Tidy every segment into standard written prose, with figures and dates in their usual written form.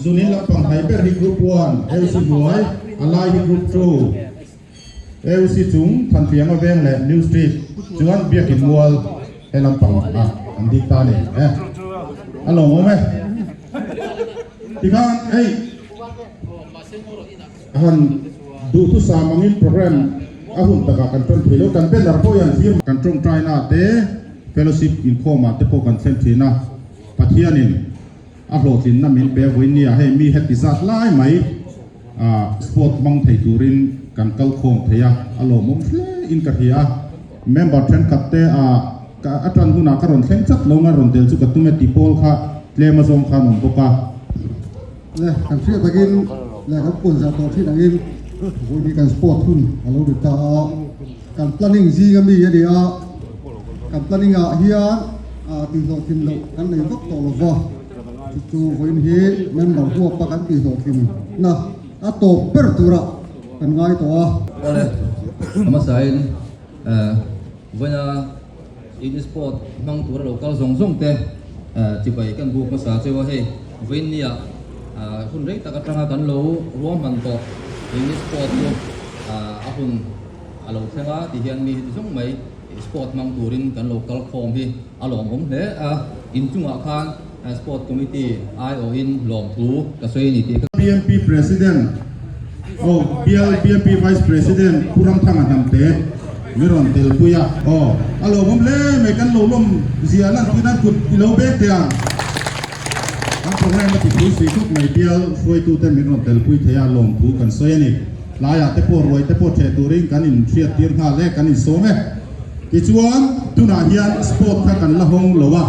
Zunin lampang hnai ber hi Group 1, AOC hnuai, a lai hi Group 2, AOC chung, Thanfianga veng leh New Street chuan Biakin mual he lampang ah an ding ta a ni e. A lawmawm e. Tikhan hei han duhthusam angin program a hun takah kan tan thei lo. Kan banner pawh hi an thlir. Kan tawngtaina te fellowship inkhawmah te pawh kan thlen thin a. Pathianin a hlawhtlinna min pe vawiin nia hei mi heti zat lai mai sport hmang thei turin kan kal khawm thei a, a lawmawm hle in ka hria a. Member thenkhat te a a tan hunah ka rawn thleng chat lo nga rawn tel chu ka tum e tih pawl kha tlem azawng khan awm bawk a. Le kan hriat takin leh kan puan zah tawh thin angin vawiin hi kan sport hun a lo ri ta a, kan planning zinga mi a ni a, kan planning ah hian tihhlawhtlin loh kan nei vak tawh lo va, chu chu vawiin hi member huapa kan tihhlawhtlin na a tawp ber turah kan ngai tawh a. Awle, a hmasain vawiina in sport hmang tura lo kal zawng zawng te chibai kan buk hmasa cheu a hei vawiin nia hun rei tak atanga kan lo ruahman tawh in sport chu a hun a lo thleng a ti hian mi heti zawng mai sport hmang turin kan lo kal khawm hi a lawmawm hle a inchungah khan sport committee aiawhin lawmthu ka sawi a ni tih ka BMP President Aw bial BMP Vice President Pu Ramthanga Hnamte mi rawn tel pui a. Aw a lawmawm hle mai kan lo lawm zia lan tih nan kut i lo bek teh ang. Kan program a ti pui sui khawp mai bial hruaitute min rawn tel pui thei a lawmthu kan sawi a ni. Tlaiah te pawh ruai te pawh theh turin kan inhriat tir nghal e kan insawm e. Tichuan tunah hian sport kha kan la hawng lo a.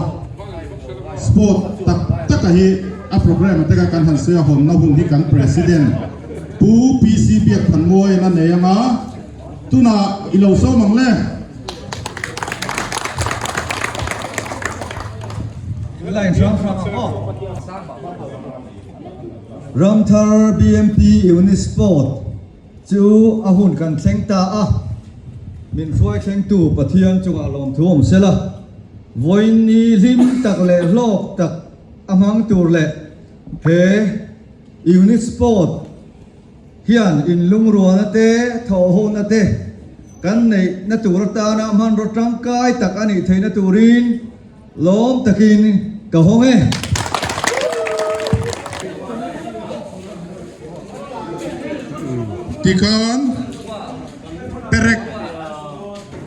Sport tak taka hi a programme te kha kan han sawi a, hawnna hun hi kan President Pu PC Biakthanmuaiin a nei anga tunah i lo sawm ang le. Ramthar BMP Unit Sport chu a hun kan thleng ta a, min hruai thlengtu Pathian chungah lawmthu awm sela. Vawiin hlim tak leh hlawk tak a hmang tur leh he Unit Sport hian inlungrualna te, thawhhona te kan neihna tur atana hmanraw tangkai tak a nih theihna turin lawm takin ka hawng e. Tikhan perek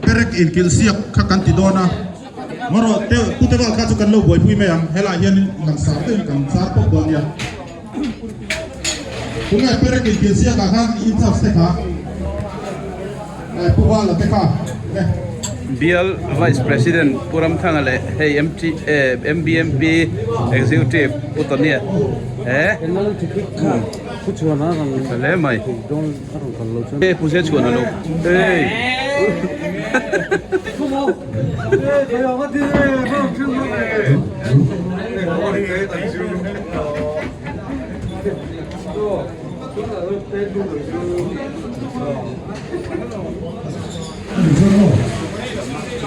perek inkilhsiak kha kan ti dawn a, marawh te pute val kha chu kan lo buaipui mai ang, helaiah hian langsar deuhin kan zar pawp dawn nia. Tunge perek inkilhsiak ah khan in charge te kha eh Pu Vala te kha nge. Bial Vice President Pu Ramthanga leh hei MT eh MBMP Executive Pu Tawnia eh tha hle mai e Pu Zia chhuan alo hey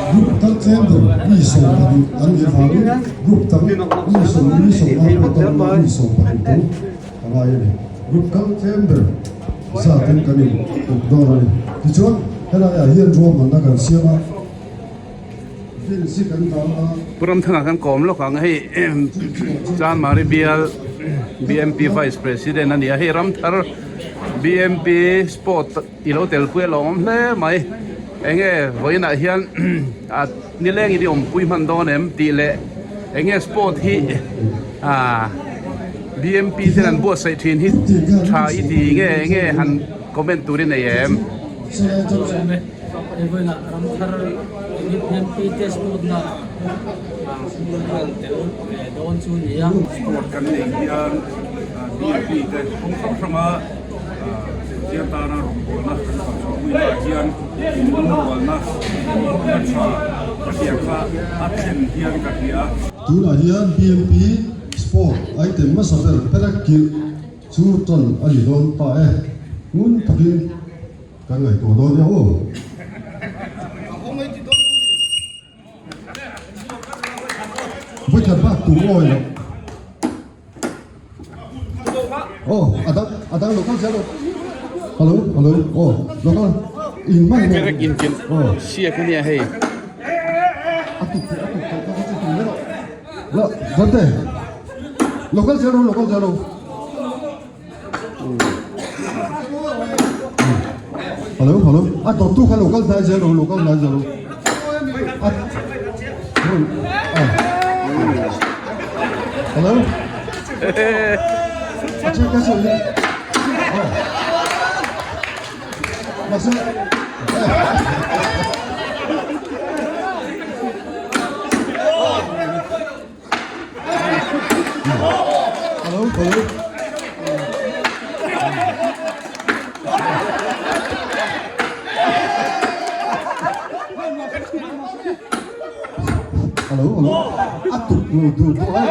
Group tam tlem ber mi 20 an nih avangin group tam mi 20 mi 15 pawh tam mi 20 chu a ngai a ni. Group kal tlem ber zatin kan in awm dawn a ni. Tichuan helaiah hian ruahmanna kan siam a, fence hi kan dah a. Pu Ramthanga kan kawm lawk ang hei Chanmari bial BMP Vice President a ni a, hei Ramthar BMP Sport I lo tel pui a lawmawm hle mai. Enge vawiinah hian a nilengin i awmpui hman dawn em tih leh enge sport hi ah BMP ten an buatsaih thin hi tha i ti nge enge han comment tur i nei em? Hei vawiinah Ramthar BMP te sport na ah tel ve dawn chu nia. Sport kan nei hian BMP te kawng hrang hranga Pathian tana rawngbawlna kan kalchhuahpuinaah hian inlungrualna inhawrna tha ka hria kha a thlen hian ka hria. Tunah hian BMP Sport item hmasa ber perek kilh chu tan a ni dawn ta e. Ngun takin kan ngaihtuah dawn nia aw. Vawikhat bak tur awi loh. dang lo kal zel rawh. Hello hello aw lo kal in hman maw? Perek in ken siak ania hei. A tuk a tuk tawh kha chu tum mai rawh. La Dante lo kal zel rawh lo kal zel rawh. Hello hello a dawttu kha lo kal hnai zel rawh lo kal hnai zel rawh. A Hello a check ka sawi mahse Hello hello Hello hello a tuk lo tur pawh a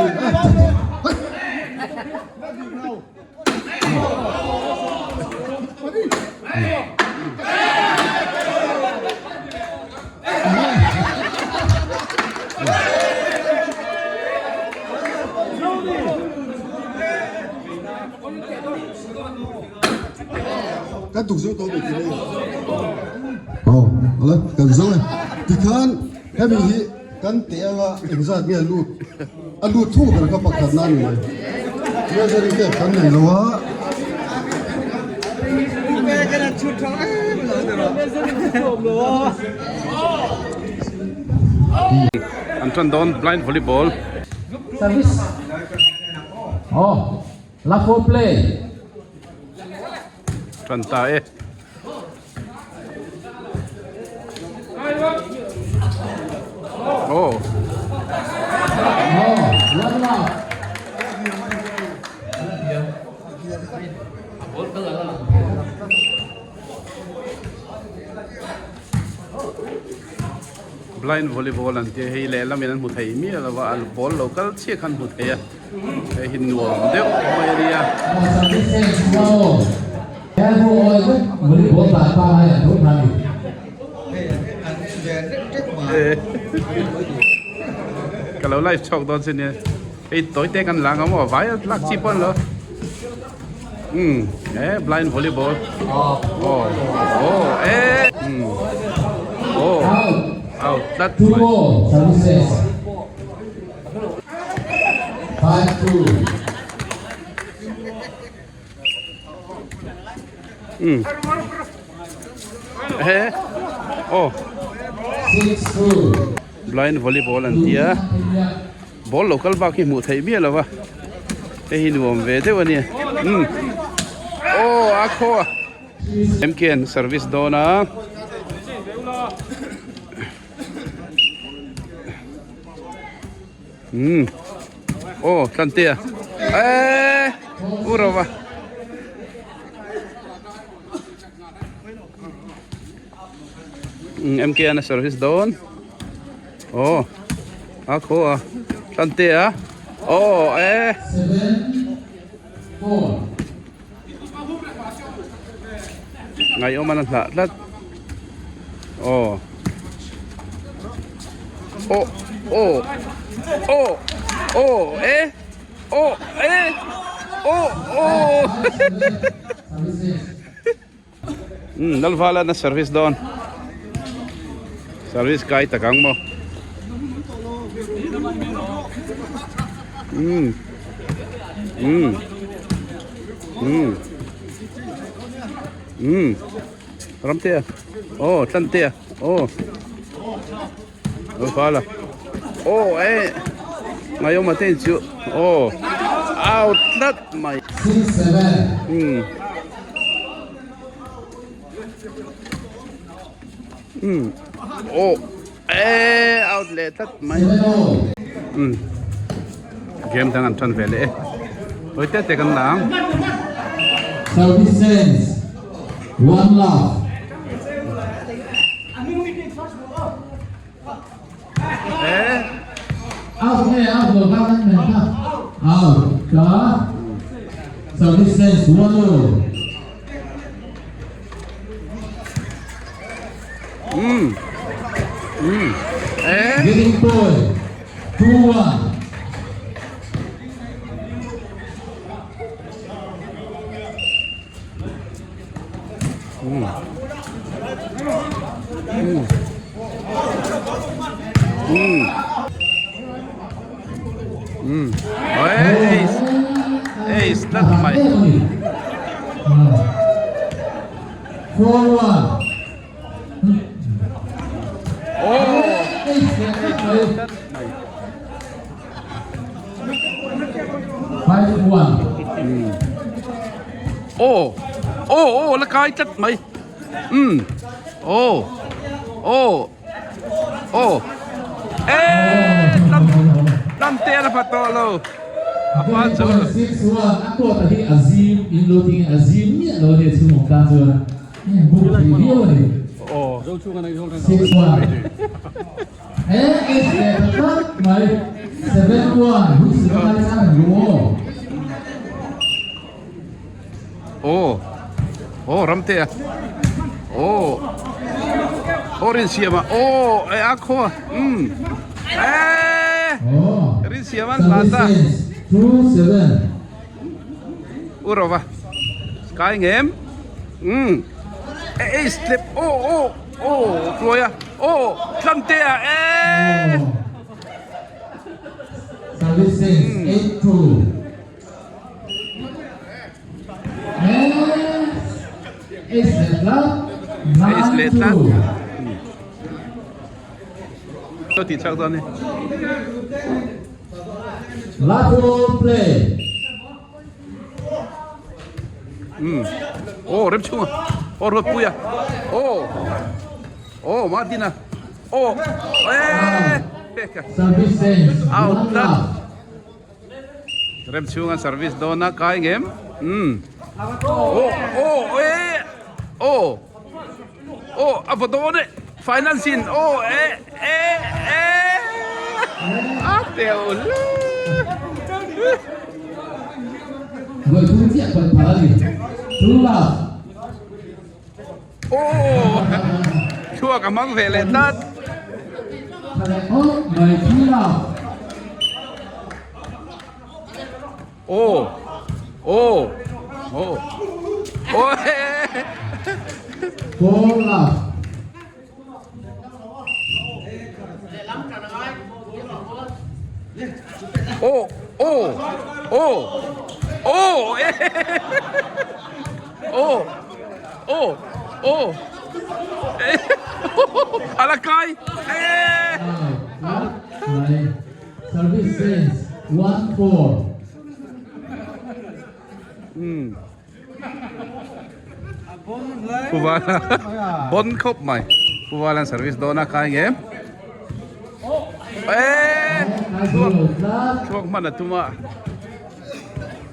Kan tuk zo tawh mai tih mai. Aw, ala kan zo e. Tikhan hemi hi kan teh anga engzat nge a lut a lut thung ber kha pakhat na a ni mai. Measuring tape kan nei lo a. An tan dawn blind volleyball. Service. Oh, last four play. Tan ta e. Oh. Oh, one love. Blind volleyball an tia hei lehlamin an hmu thei miah lo va a ball lo kal chiah khan hmu thei a hei hi nuam deuh mai a nia. Ka lo live chhuak dawn che nia hei tawi te kan lang a maw vai a lak chi pawh an lo. Umm eh blind volleyball oh oh eh umm oh out tlat Two more services. 5-2. Umm eh oh 6-2. Blind volleyball an tia. Ball lo kal bak hi hmuh theih miah lo va, hei hi nuam ve deuh a nia. Umm aw a khaw a MK an service dawn a. Umm aw Tlantea eee u rova. Umm MK an a service dawn. Aw a khaw a Hlante a aw e. Ngaihawm an a hlah tlat aw aw aw aw aw e aw e aw aw Umm Lalvala na service dawn service kai tak ang maw umm umm umm umm Ramtea aw Tlantea aw Lalvala aw eh Ngaiawma te in chu aw out tlat mai umm umm aw eh out leh tlat mai umm game dang an tan ve leh e hawi te te kan la ang. Service sense one love. Out nge out lo kha kan men kha. Out ka service sense one all. Mm. Mm. Eh. Getting point 2-1. Um. Um. Ace. Ace tlat mai. 4-1. Oh. Ace tlat mai. 5-1. Oh. Oh, oh, la kai tlat mai. Um. Oh. Oh. Oh. Eh, lam lam te la pha tawh lo. A pan zo lo. 6-1. A court a hi a zim in lo tingin a zim miah lo a nia chhung awm tan chuan buk thei viau a ni. Oh. 6-1. Eh, ace leh ta tlat mai. 7-1. Hui sila lai chang ang lu aw. Aw aw Ramtea aw aw Rinsiama aw eh a khaw umm eh Rinsiama an hlan ta U Rova kai ngem umm eh eh step aw aw aw Tluaia aw Tlantea eh. Ace leh tlat Lo tih chak dawn ni. Um aw rem chhunga aw ruat puia aw aw Martin-a aw eh out tlat. Rem chhunga service dawn a kai ngem umm aw aw e aw aw a vaw dawn e finance in aw e e e a teuh hle aw thluak a hmang ve leh tlat. Aw aw aw aw aw aw aw aw aw aw aw a la kai Service sense 1-4. Umm. Pu Vala bon khawp mai. Pu Vala'n service dawn a kai nge. Eee! Thluak thluak hman a tum a.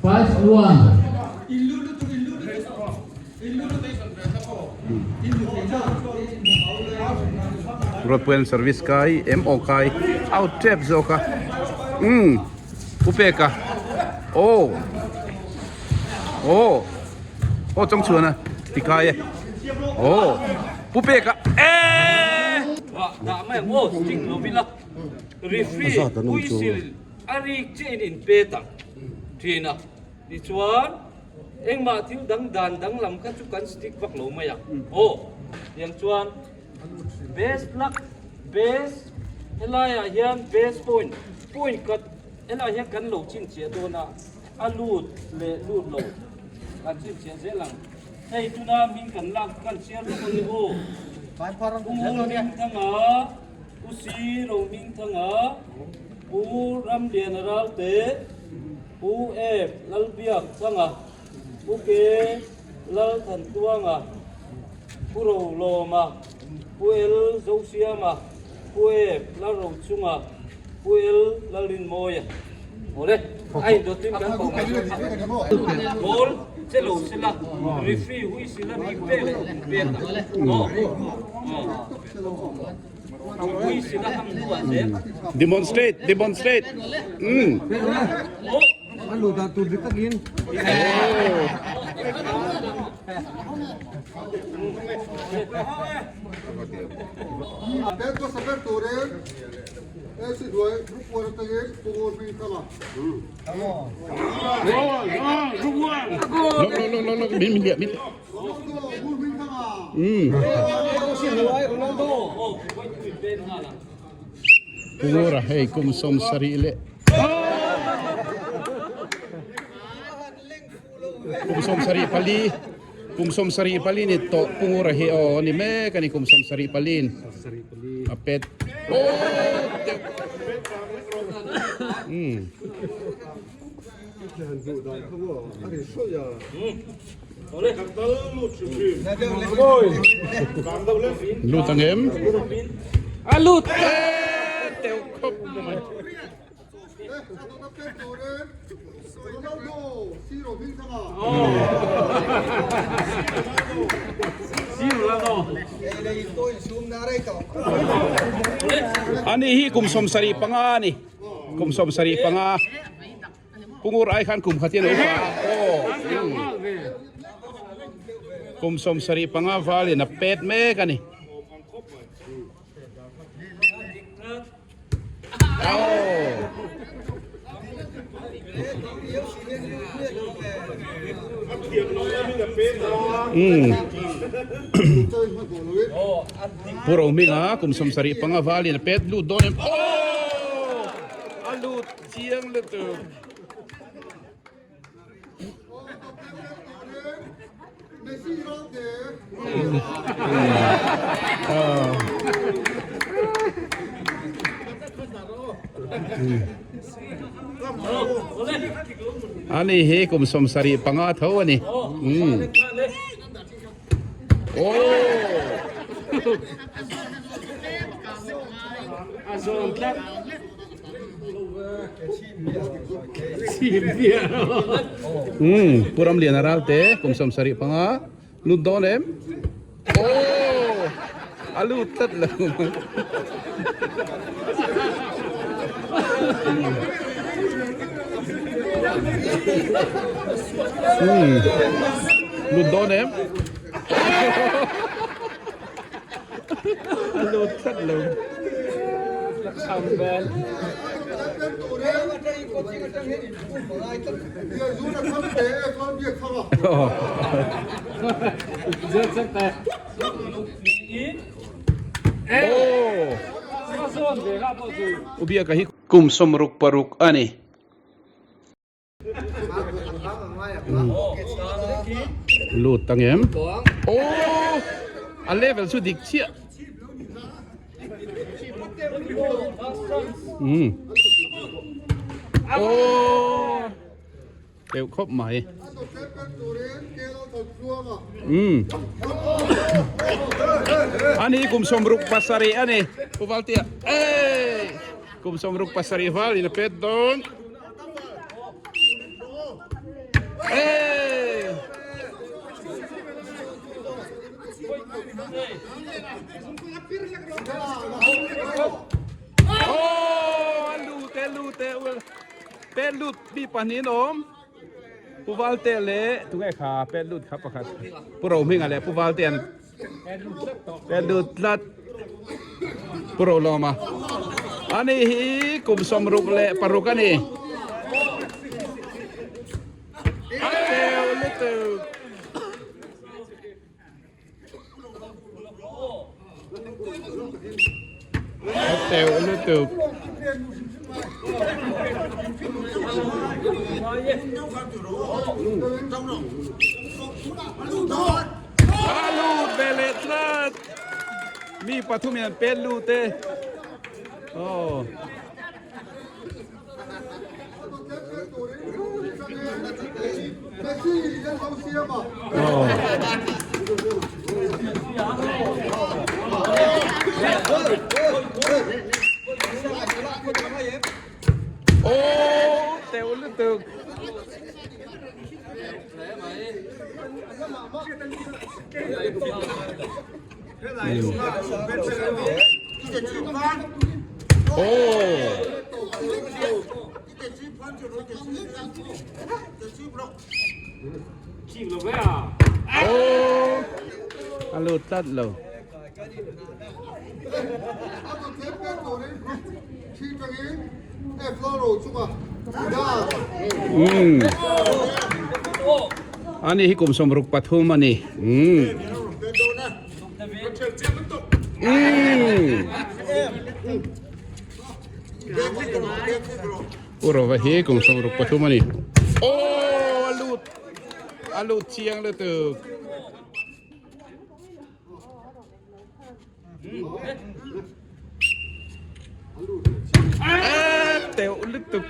5-1. Roadpuian service kai em aw kai out tep zawk a umm pu peka aw aw aw chawng chhuan a ti kai e aw pu peka eee. Dah mai ang aw stick lovila referee whistle a rik chiah in in pe tak thin a tichuan Engmah thil dang dan danglam kha chu kan stick vak lo mai ang. Aw, tiang chuan best luck, best helaiah hian best point, point khat helaiah hian kan lo chhinchhiah dawn a, a lut leh lut lo kan chhinchhiah zel ang. Hei tuna hming kan lak kan chhiar lawk ang e aw. Pu Hmingthanga, Pu Si Rohmingthanga, Pu Ramliana Ralte, Pu Ep Lalbiak Thanga, Pu Ke Lalthantuanga, Pu Rolawma, Pu El Zosiama, Pu Ep Lalrochunga, Pu El Lalrinmawia. Awle, a indawtin kan ko mai dawn a. Goal che lo sela, referee hui sila rik vel leh pek a. Aw. Aw. Demonstrate, demonstrate. Umm. Lok lok lok lok min min liah min. Umm. Pungura hei kum 70 leh kum 74 kum 74 ni tawh Pungura hi aw a ni mek a ni kum 74 in a pet aw deuh umm. Lut ang em? A lut teuh khawp mai. Ani hi kum 75 a ni. Kum 75. Pungur ai khan kum khat hian a upa a aw kum 75 valin a pet mek a ni. Pu Rohminga kum 75 valin a pet lut dawn em aw a lut Chiang lutuk. Ani hi kum 75 tho ani. Umm Pu Ramliana Ralte kum 75 lut dawn em? Aww a lut tlat lo. Umm lut dawn em? A lut tlat lo. Ubiaka hi kum 66 a ni. Lut ta ngem. Aww a level chu dik chiah. Umm. Aww teuh khawp mai. Umm. Ani kum 67 ani. Pu Valtea. Ei kum 67 val in a pet dawn. Pet lut mi pahnih an awm Pu Valte leh tunge kha pet lut kha pakhat Pu Rohminga leh Pu Valte an pet lut tlat Pu Rolawma ani hi kum 66 a ni. A teu lutuk. A teu lutuk. A lut ve leh tlat. Mi pathum hian pet lut e. Aw. Aw teuh lutuk. A lut tlat lo. Ani hi kum 63 a ni. Pu Rova hi kum 63 a ni. Aw a lut a lut chiang lutuk. Teuh lutuk.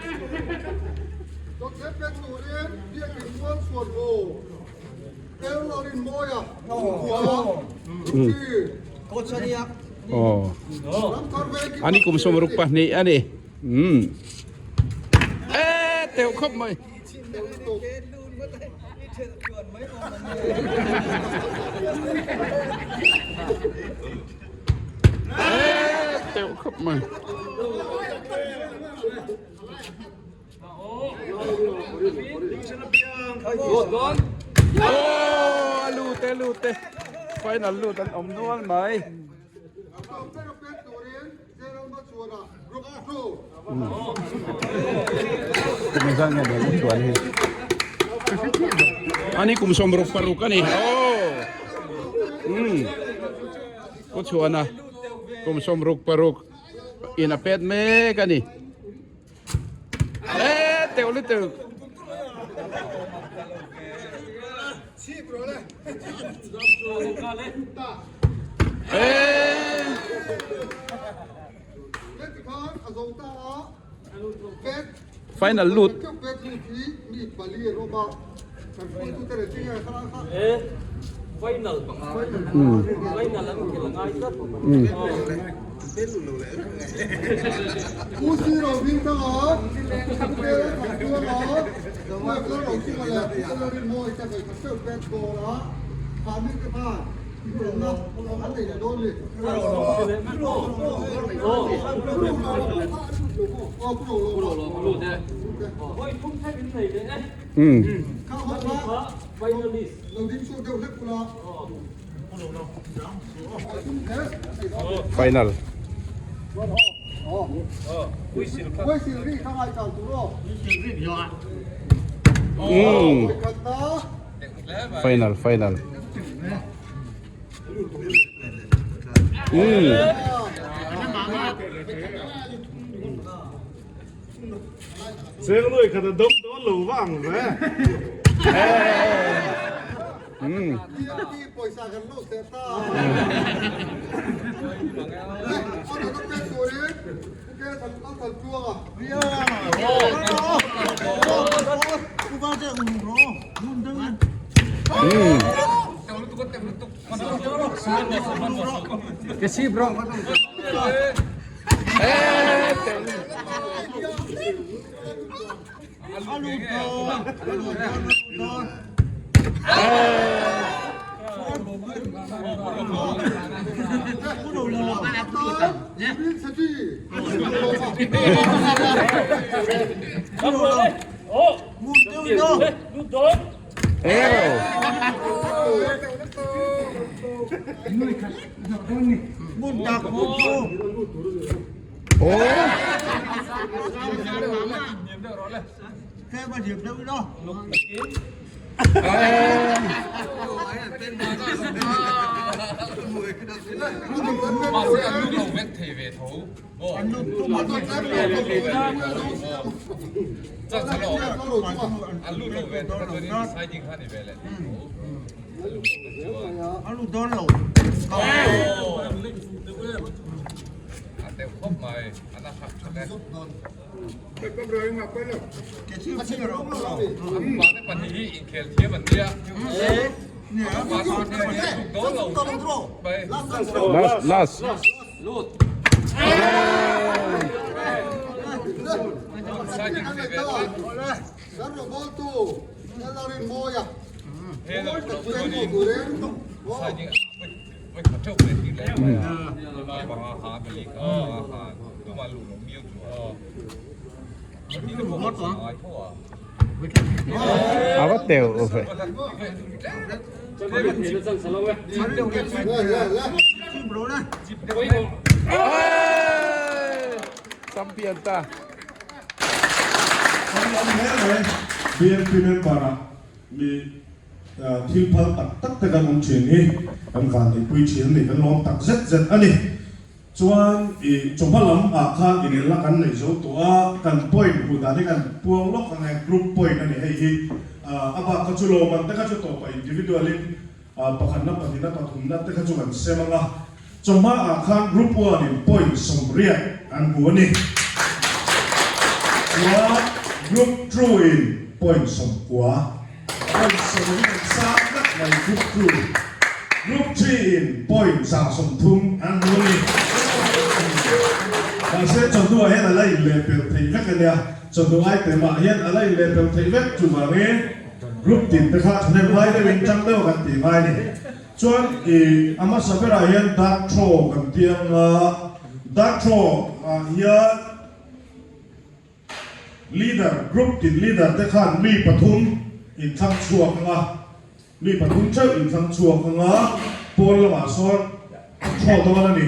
Ani kum 62 a ni. Teuh khawp mai. Teuh khawp mai. Aw a lut e a lut e final lut an awm nual mai. Ani kum 66 a ni aw umm Pu Chhuana kum 66 in a pet mek a ni e teuh lutuk. Final lut. Final. Final final. Chengluai khat a dawm dawn lo vang ve. Last last. A va teuh ve. Champion ta. BMP member ah mi. Thil phal tak tak te kan awm thin hi kan vanneihpui thin a ni, kan lawm tak zet zet a ni. Chuan i chawhma lam ah khan inelna kan neih zo tawh a, kan point hmuh dan hi kan puang lawk ang e, group point a ni hei hi. A bak kha chu lawmman te kha chu tawpah individual in pakhatna pahnihna pathumna te kha chu kan sem ang a. Chawhma ah khan group one in point 80 an hmu a ni. Chuan group two in point 90. Point 70 an sang tlat mai group 2. Group 3 in point 130 an hmu a ni. Mahse chawhnu ah hian a la inlehpelh theih vek a nia. Chawhnu item ah hian a la inlehpelh theih vek chuvangin group tin te kha thahnem ngai deuhin tang deuh kan tih ngai a ni. Chuan i a hmasa berah hian dark throw kan ti ang a, dark throw ah hian Leader, Group tin leader te khan mi pathum inthlang chhuak ang a, mi pathum theuh inthlang chhuak ang a, pawn lamah sawn throw dawn a ni.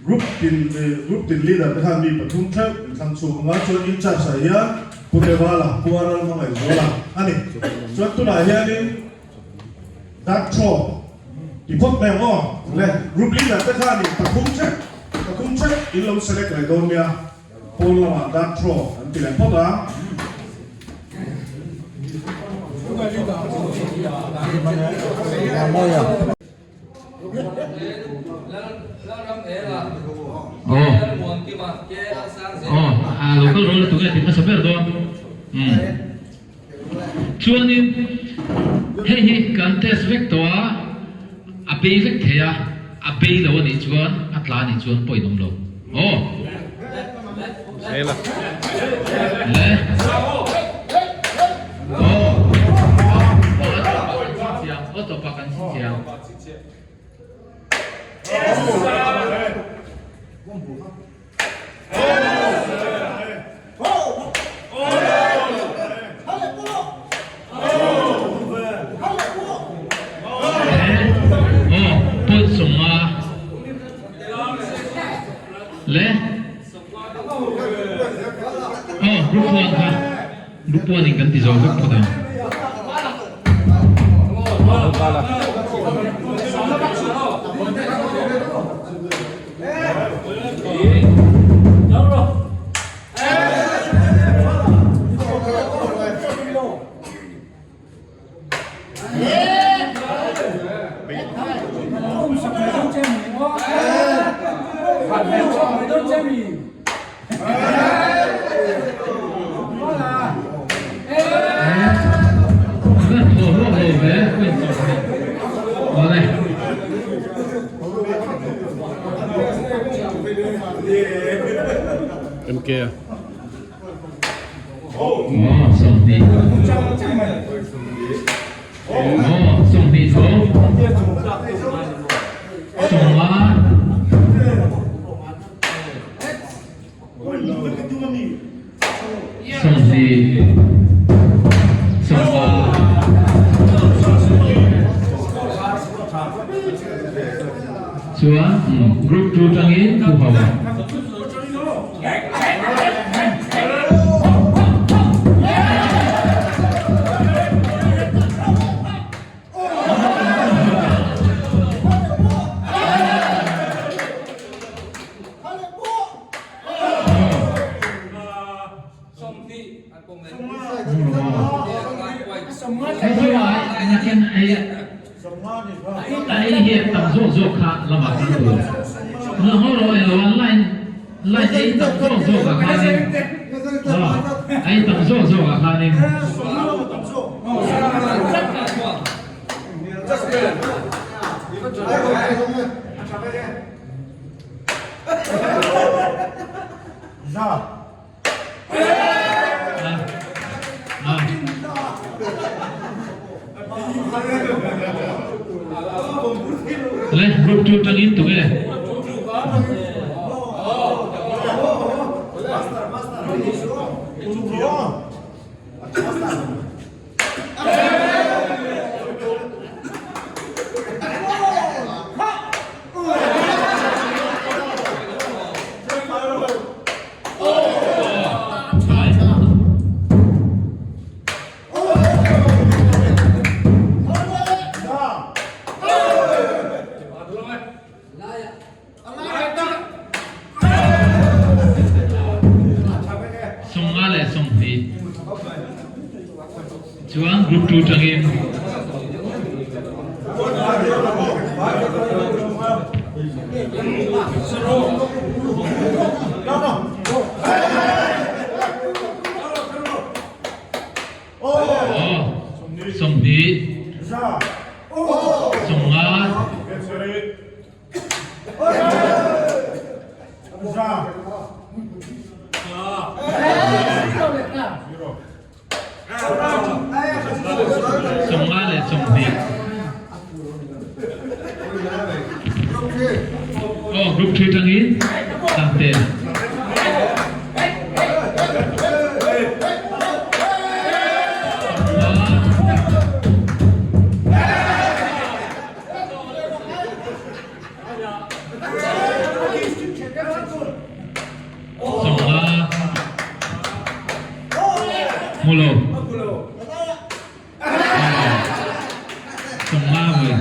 Group tin group tin leader te khan mi pathum theuh inthlang chhuak ang a, chuan in charge ah hian Pu Tevala, Pu Aral Hmangaihzuala a ni. Chuan tunah hianin dark throw ti phawt mai ang aw. Le, group leader te khanin pathum theuh pathum theuh in lo select leh dawn nia. Pawn lamah dark throw an ti leh phawt a. Local roll tu nge ti hmasa ber dawn. Chuanin hei hi kan test vek tawh a, a bei vek thei a, a bei lo a nih chuan a tla a nih chuan pawh in awm lo. Aw. Le. Aw. Aw tawpah kan chhinchhiah. Le aw group one kha group one in kan ti zo vek phawt ang. MK a. Chuan group 2 tangin Pu Hawa. Hei hian tam zawk zawk kha lamah kan tur. Ngaho rawh elo a line line ei tam zawk zawk ah khanin ei tam zawk zawk ah khanin. Le group 2 tangin tu nge? Group 2 tangin. Aw, 20, 50. 50 leh 20. Aw, group 3 tangin Tangte. 50. Hmu lo. 50 vawi.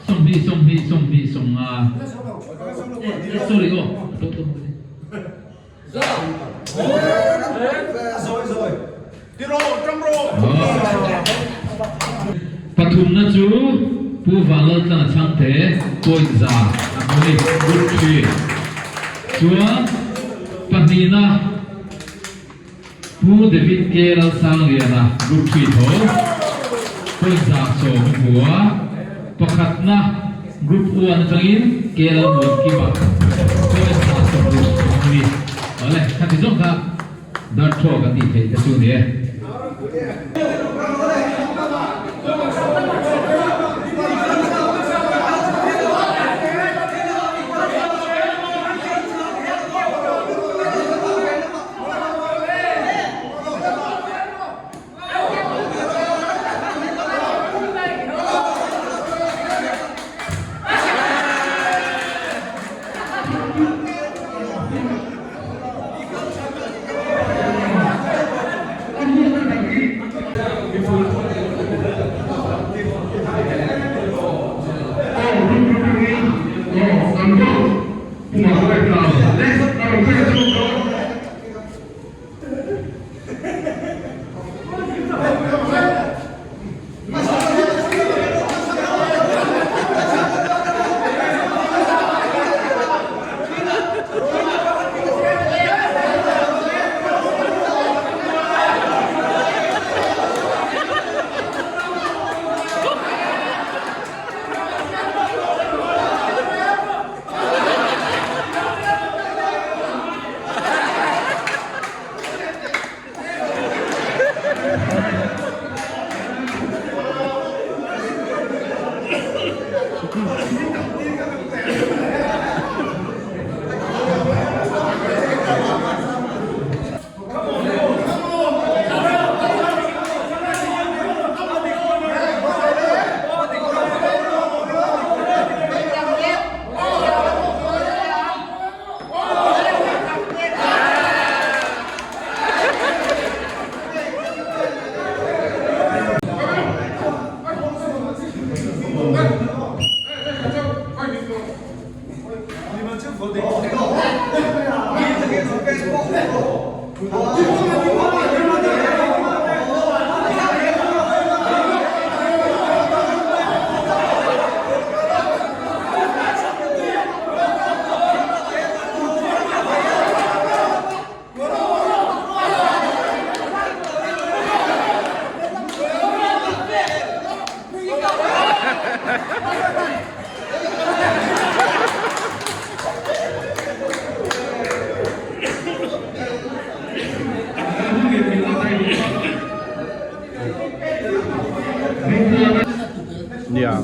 20, 20, 20, 50. Sorry aw. Pathumna chu Pu Vanlaltlana Chhangte point 100 a hmu ni, Group 3. Chuan pahnihna Pu David K Lalsangliana Group 3 tho point 110 a hmu a, pakhatna Group 1 atangin K Lalmuankima point 160 a hmu ni. Awle, khati zawng kha Dart throw kan tih theih te chu ni e. Nia.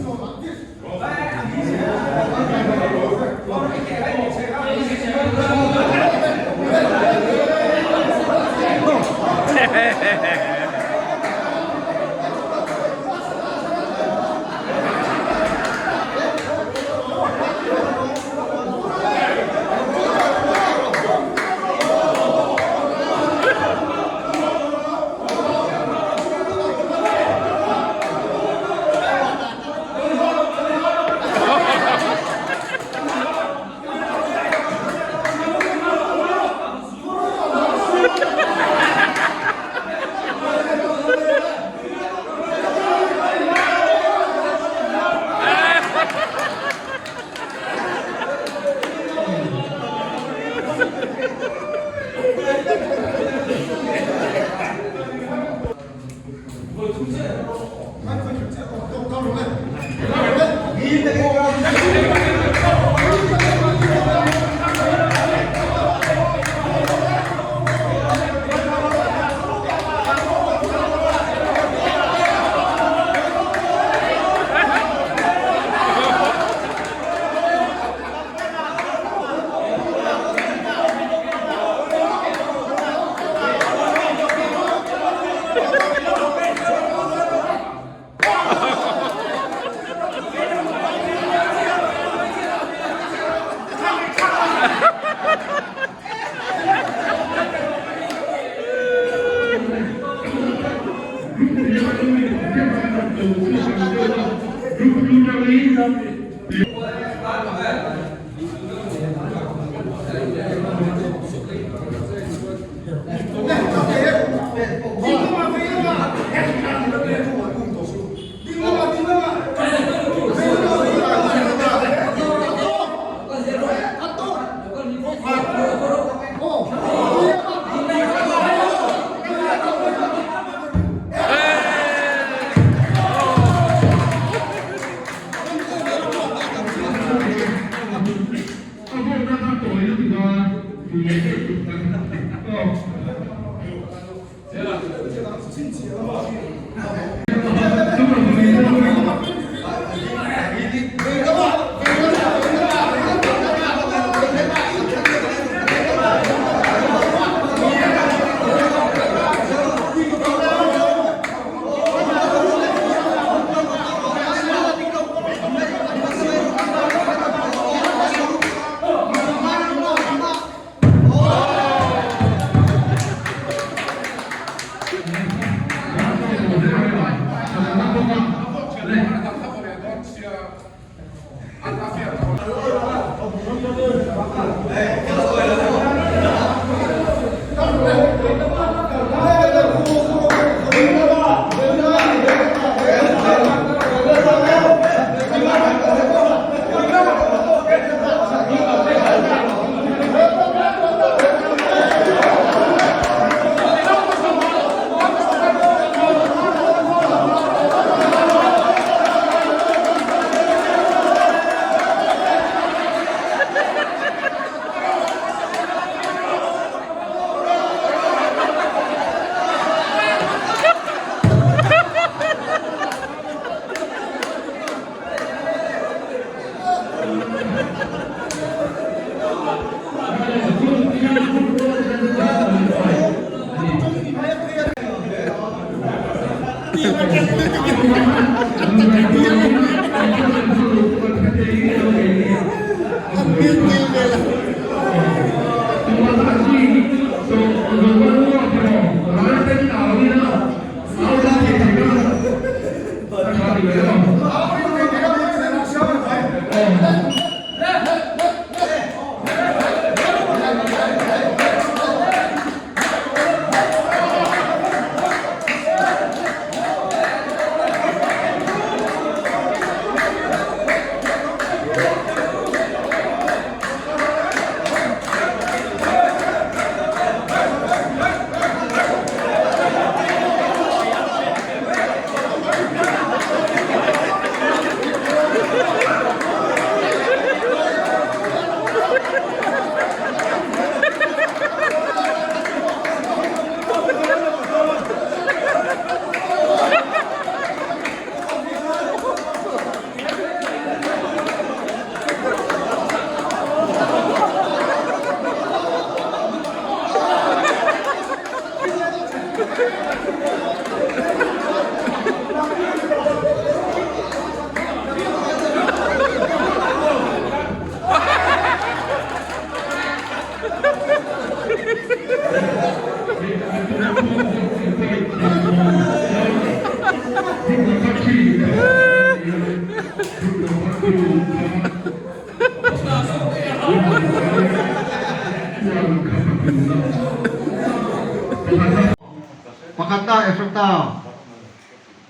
Pakhatna Ephrata,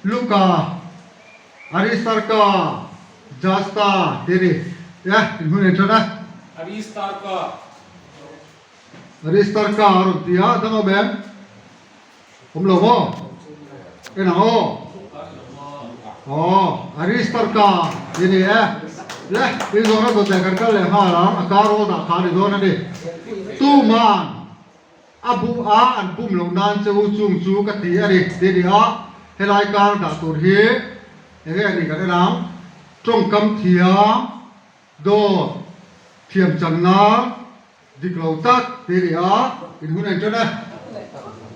Luka, Aristarka, Justa tih a ni. E, inhmun en tan a. Aristarka. Aristarka a rawn ti a, dang awm em? Awm lo maw? En ang aw. Aw, Aristarka tih a ni e. Le, in zawhna dawt leh kan kal leh nghal ang, a kar awl dah kha a ni dawn a ni. Tuman a bu a an bum loh nan che u chung chu ka ti a ni tih a ni a, helai kar dah tur hi enge a nih kan en ang, tawngkam thiam, dawt, thiamchanna, Dik lo tak ti rih a, in hun en tan e.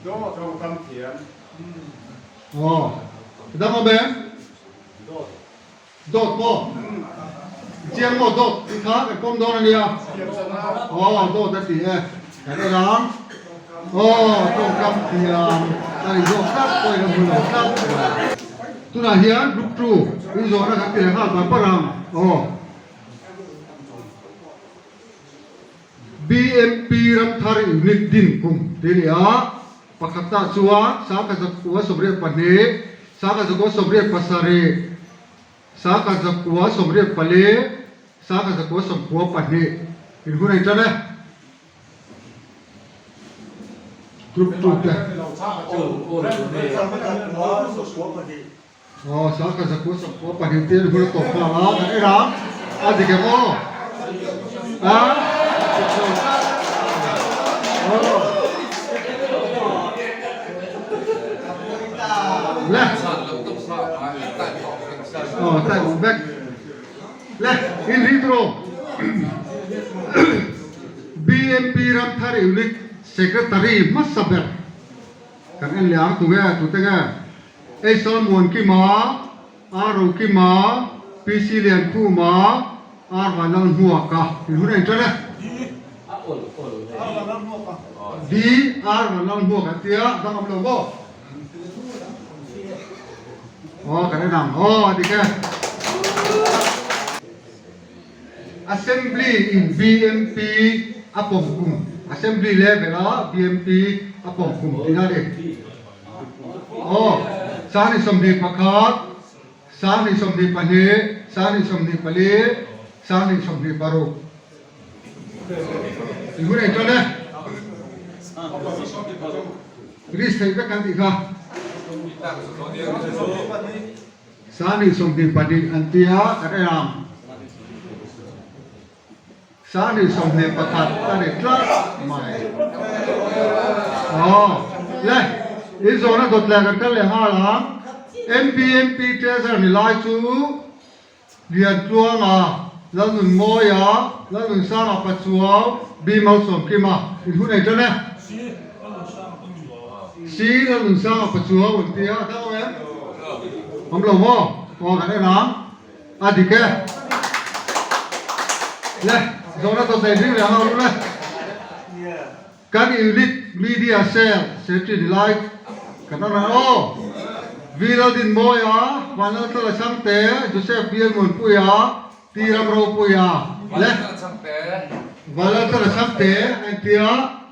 Dawt tawngkam thiam. Aw, dang awm em? Dawt. Dawt maw? Chiang maw dawt tih kha kan pawm dawn a nia. Aw, dawt a ti e. Kan en ang. Aw, tawngkam thiam a ri zawk tlat pawhin a hmu lo tlat. Tunah hian group 2 inzawhna kan ti leh nghal par par ang. Aw. BMP Ramthar Unit din kum tih a ni a, pakhatah chuan 1942, 1987, 1994, 1992 in hun a intan e. Group 2 te. Aw 1992 te an hun a tawp nghal a, kan en ang a dik em aw? A dik lo tlat aw. Le aw time awm vek le in ri tur aw BMP Ramthar Unit Secretary hmasa ber kan en leh ang tunge tute nge? Eisal Muankima, R Rokima, PC Liankhuma, R Vanlalhmuaka in hun a intan e. D R Vanlalhmuaka an tia, dang awm lo maw? Aw kan en ang, aw a dik e. Assembly in BMP a pawm kum, Assembly level a BMP a pawm kum tihna a ni. Aw, 2021, 2022, 2024, 2026. I hun ei tan e. Risk theih vek kan tih kha. 2022 an ti a, kan en ang. 2021 a ni tlat mai. Aw, le, in zawhna dawt leh kan kal leh nghal ang. MPMP Treasurer ni lai chu Liantluanga, Lalnunmawia, Lalnunsanga Pachuau, B Malsawmkima in hun ei tan e. Si Lalnunsanga Pachuau an ti a, a dang em? Awm lo maw? Aw kan en ang. A dik e. Le, zawhna dawt nei ding leh ang a awm le. Kan unit media cell secretary ni lai kan awm reng aw. V Laldinmawia, Vanlaltala Chhangte, Joseph Bialmuanpuia, T Ramropuia le Vanlaltala Chhangte a inti a.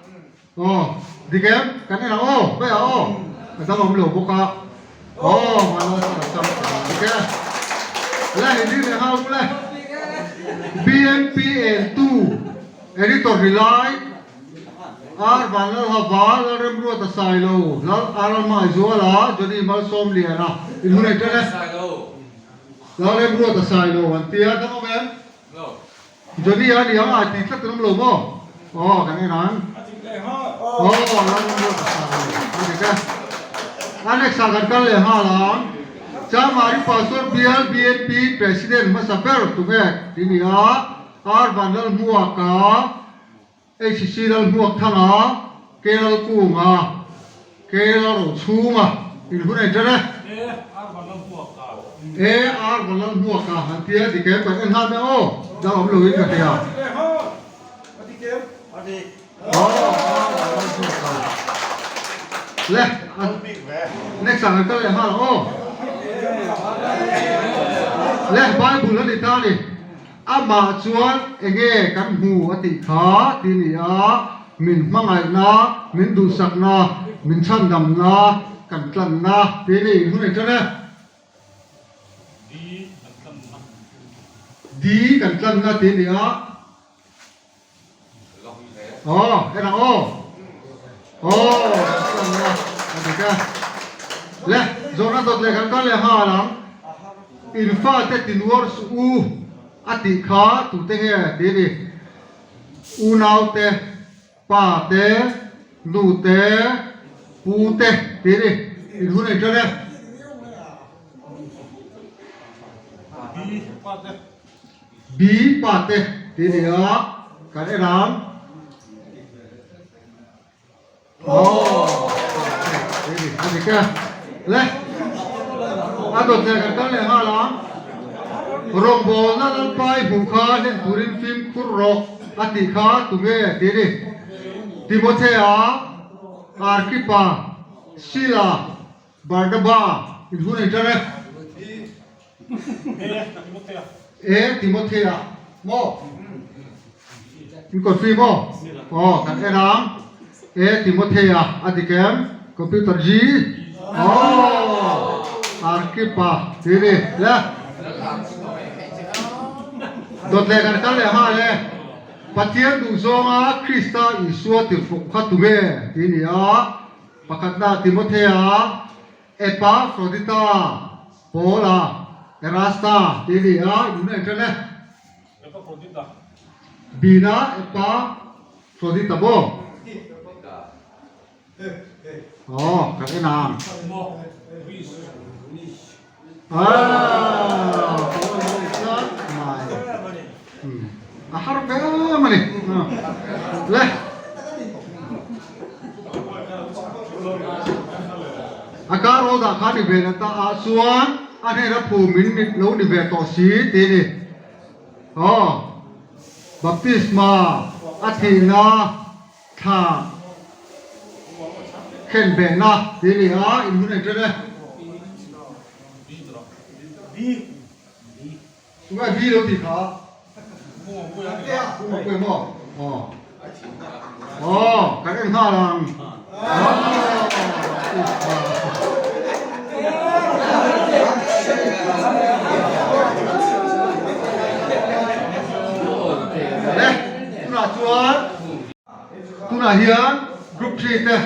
Aw, dik em? Kan en ang aw, khawiah aw? Ka dang awm lo bawk a. Aw, Vanlaltala Chhangte, dik e. Le, i ding leh nghal le. BMPL 2. Editor ri lai, R Vanlalhava, Lalremruata Sailo, Lal Aralmaizuala, Johnny Malsawmliana in hun ei tan e. Lalremruata Sailo an ti a, dang awm em? Johnny a ni ang a ti tlat an awm lo maw? Aw, kan en ang. Aw, Lalremruata Sailo a dik e. Annex ah kan kal leh nghal ang. Chamari Pastor Bial BNP President hmasa ber tunge ti ni a. R Vanlalhmuaka, HC Lalhmuakthanga, K Lalkunga. Kela ro chhunga in hun a inṭan e. E ar van lal hmuak a han tia dik em kan en nghal mai aw dang awm loin ka hria. Aw ar van lal hmuak a. Le next ah kan kal leh nghal ang aw. Le Bible a ni ta ni. Amah chuan enge kan hmu a tih kha ti ni a, min hmangaihna, min duhsakna, min chhandamna, kan tlanna ti ni in hun ei tan e. Di kan tlanna ti ni a. Aw, en ang aw. Aw, kan tlanna a dik e. Le, zawhna dawt leh kan kal leh nghal ang. In fate tinuar suh u a tih kha tute nge ti ni? Unaute, pa te, nu te, pu te ti ni. In hun ei tan e. B pa te ti ni a kan en ang. Aw pa te ti ni a dik e. Le a dawt leh kan kal leh nghal ang. Rawngbawlna Lalpa i hmuh kha hlen turin fimkhur rawh a tih kha tunge ti ni. Timothea, Arkipa, Sila, Barnaba in hun ei tan e. E Timothea maw? In coffee maw? Aw kan en ang. E Timothea a dik em? Computer G. Aw Arkipa ti ni le. Dawt leh kan kal leh nghal e. Pathian duhzawnga Krista Isua tirhfuk kha tunge ti ni a. Pakhatna Timothea Epafrodita, Paula, Erasta tih a ni a, in en ṭan e. Bina Epafrodita maw? Aw, kan en ang. Aaa, Paula maw tlat mai. A har ve em a ni. Le. A kar aw dah kha ni ve leh ta ah chuan a hnena phu min mit lo ni ve tawh si ti a ni. Aw, baptisma a thihna thla khen behna ti a ni a, in hun en ṭan e. Tungai bi lo tih kha Pumapui maw? Aw. Aw, kan en nghal ang. Le, tunah chuan tunah hian group 3 te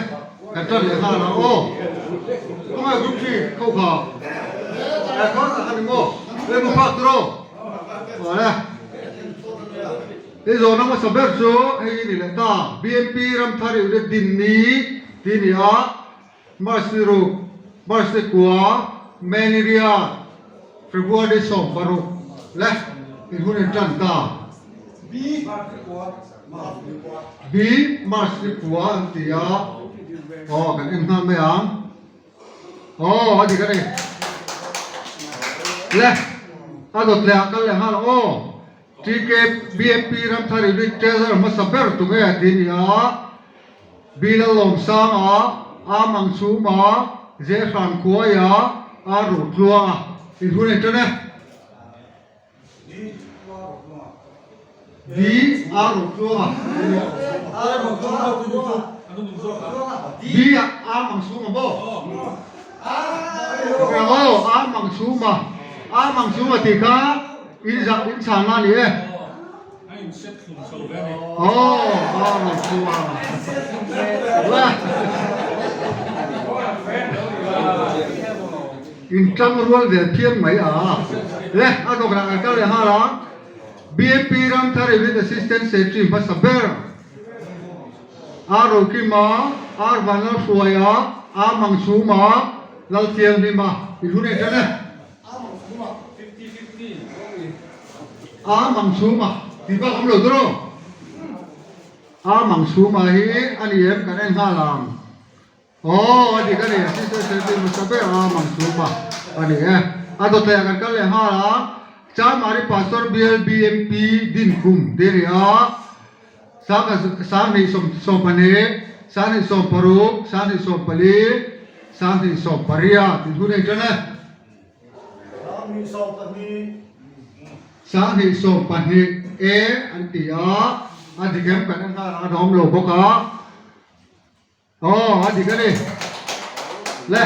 kan tan leh nghal ang aw. Tungai group 3 kho kha. Aircon a ni maw? Le mu phak tur aw. Awle. Hei zawhna hmasa ber chu hei hi ni leh ta. BMP Ramthar Unit din ni tih a ni a. March ni ruk, March ni kua, May ni riat, February 16 le in hun in tan ta. B March ni kua an ti a. Aw kan en nghal mai ang. Aw a dik a ni. Le a dawt leh ah kal leh nghal aw. TK BMP Ramthar Unit Treasurer hmasa ber tunge a ti ni a. Bila Lawmsanga, A Mangchhuma, Zehran Khuaia, A Rotluanga in hun en tan e. B A Rotluanga B A Mangchhuma maw? Aw A Mangchhuma A Mangchhuma tih kha in zah in chhan na a ni e. Aw A Mangchhuma In tang rual ve phian mai a. Le a dawkah kan kal leh nghal a. BMP Ramthar Unit Assistant Secretary hmasa ber A Rokima, R Vanlalhruaia, A Mangchhuma, Lalthianghlima in hun en tan e. A Mangchhuma tih bak awm lo tur aw. A Mangchhuma hi a ni em kan en nghal ang. Aw a dik a ni, Assistant Secretary hmasa ber a mang chhum a a ni e. A dawtleiah kan kal leh nghal a, Chanmari Pastor Bial BMP Dinkum te a ni a, 1972, 1960, 1944, 1948 tih hun a inṭan e. 1912 e an ti a, a dik em kan en nghal ang a awm lo bawk a. Aw a dik a ni. Le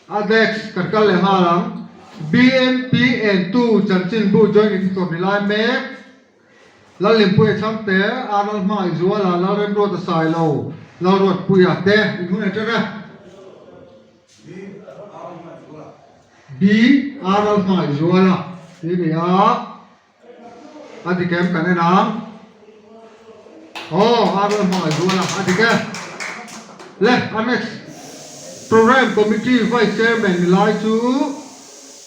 a next kan kal leh nghal ang. BMP entu chanchinbu joint editor ni lai mek Lalhlimpuia Chhangte, Arnold Hmangaihzuala, Lalremruata Sailo, Lalruatpuia te in hun en ṭan e. B Arnold Hmangaihzuala tih a ni a. A dik em kan en ang. Aw a rawn hmangaih zual a, a dik e. Le a next Program Committee Vice Chairman ni lai chu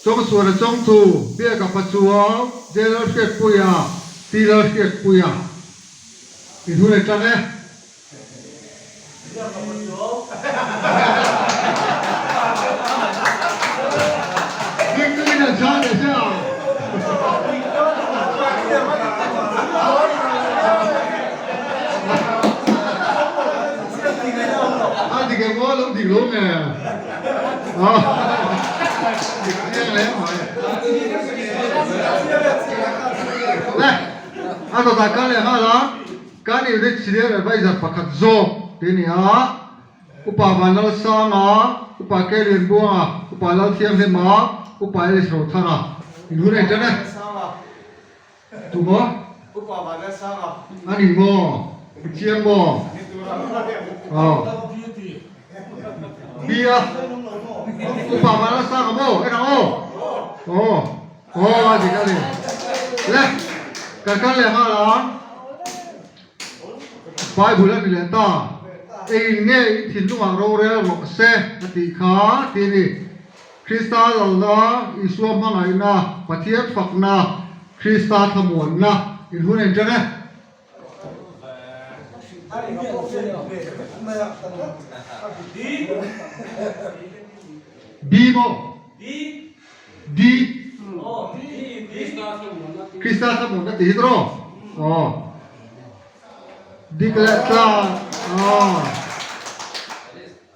Chawngsuana Chawngthu, Biaka Pachuau, J Lalhriatpuia, T Lalhriatpuia in hun en tan e. Kan unit senior advisor pakhat zawk tih a ni a, Upa Vanlalsanga, Upa Kelianbuanga, Upa Lalthianghlima, Upa Alice Rothara in hun a intan e. Tu maw? A ni maw? I chiang maw? Aw. Bia. Upa Vanlalsanga maw? En ang aw. Aw. Aw a dik a ni. Le, kan kal leh nghal ang. Bible a ni leh ta. Engin nge i thinlungah rorel rawh se a tih kha tih a ni. Krista lalna, Isua hmangaihna, Pathian fakna, Krista thlamuanna in hun a inṭan e. B maw? D Krista thlamuanna tih hi tawh aw dik leh tlang aw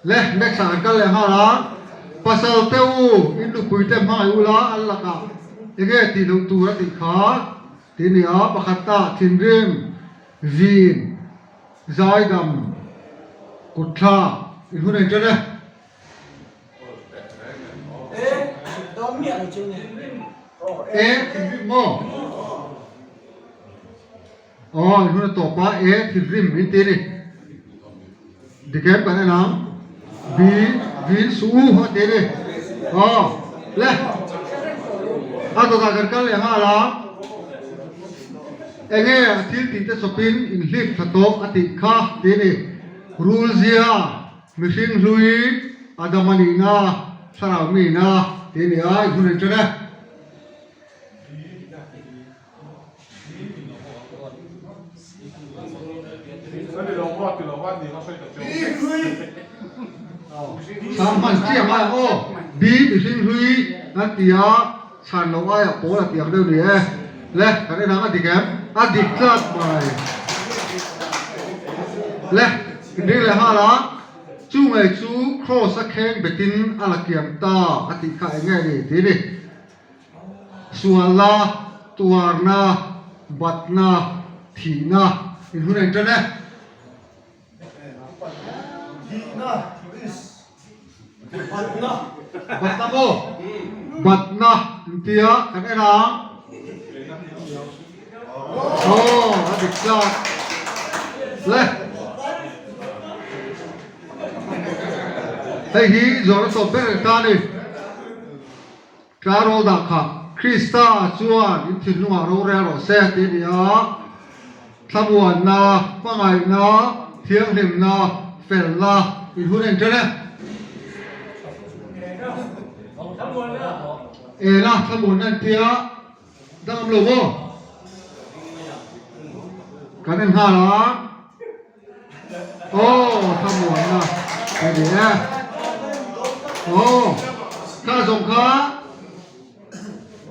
le next ah kan kal leh nghal a pasal te u in nupui te hmangaih ula an lakah enge tih loh tur a tih kha tih a ni a pakhat ah thinrim vin zaidam kutthlak in hun a inṭan e. E thinrim maw? Aw in hun a tawp a E thinrim min ti a ni. Dik em kan en ang. B vin suh u a ti a ni. Aw le a dawtah kan kal leh nghal a. Enge a thil tih te chawpin inhlip tha tawh a tih kha ti a ni. Rul zia. Mihring hlui Adama nihna, thlarau mihna tih a ni a, i hun en ṭan e. Chhang hman chiah mai ang aw. B mihring hlui an ti a, chhan loh aiah pawl a ti ang deuh ni e. Le, kan en ang a dik em? A dik tlat mai. Le, inring leh nghal a, chu ngei chu Kraws a kheng betin a la kiam ta a tih kha eng nge ni tih a ni. Sualna, tuarna, batna, thihna in hun a inṭan e. Batna maw? Batna intia kan en ang. Aw, a dik tlat. Le. Hei hi zawrh a tawp ber ta a ni. Tlarol dah kha Krista chuan in thinlungah rorel rawh se tih a ni a, thlamuanna, hmangaihna, thianghlimna, felna in hun a inṭan e. Ena thlamuanna an tia dangam lo maw? Kan en nghal a. Aw thlamuanna. A ni e. Aw, kha zawng kha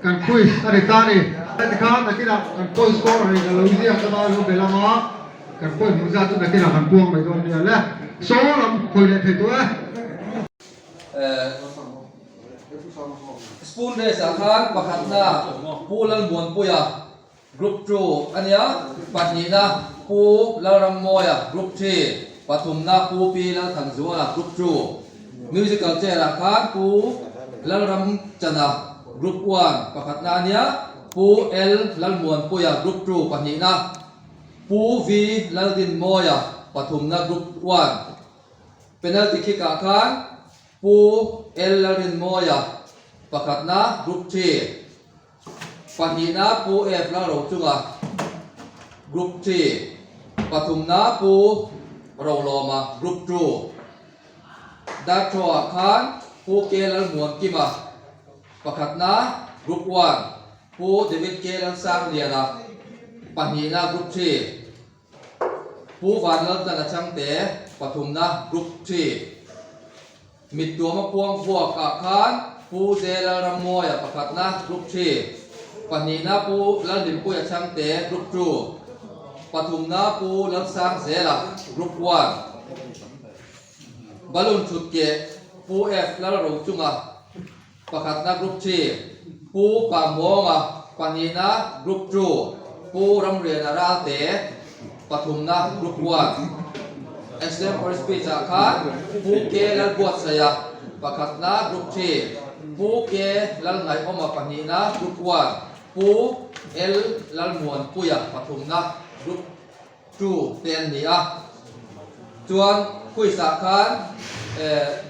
kan quiz a ni ta a ni. Tikhan nakinah kan point score ri ka lo ziak deuh a, lo be lam a, kan point hmuh zat chu nakinah kan puang mai dawn nia le. Saw lam hawi leh thei tawh e. Spoon race ah khan pakhatna Pu Lalmuanpuia Group 2 a nia, pahnihna Pu Lalrammawia Group 3, pathumna Pu Pi Lalthanzuala Group 2. Musical chair ah khan Pu Lalramchana Group 1 pakhatna a nia, Pu L Lalmuanpuia Group 2 pahnihna, Pu V Laldinmawia pathumna Group 1. Penalty kick ah khan Pu L Lalrinmawia pakhatna Group 3. Pahnihna Pu F Lalrochunga, Group 3, pathumna Pu Rolawma, Group 2. Darthaw-ah khan Pu K Lalmuankima, pakhatna, Group 1, Pu David K Lalsangliana, pahnihna, Group 3, Pu Vanlaltlana Changte, pathumna, Group 3. Mittuama puang vuakah khan Pu J Lalrammawia pakhatna, Group 3, pahnihna Pu Lalhlimpuia Chhangte, Group 2, pathumna Pu Lalsangzela, Group 1, Balloon thut keh Pu F Lalrochunga, pakhatna Group 3, Pu Pamhawnga, pahnihna Group 2, Pu Ramriana Ralte, pathumna Group 1. Extempore speech ah khan Pu K Lalbuatsaia, pakhatna Group 3, Pu K Lalngaihawma pahnihna Group 1, Pu L Lalmuanpuia pathumna Group 2 te an ni a. Chuan quiz ah khan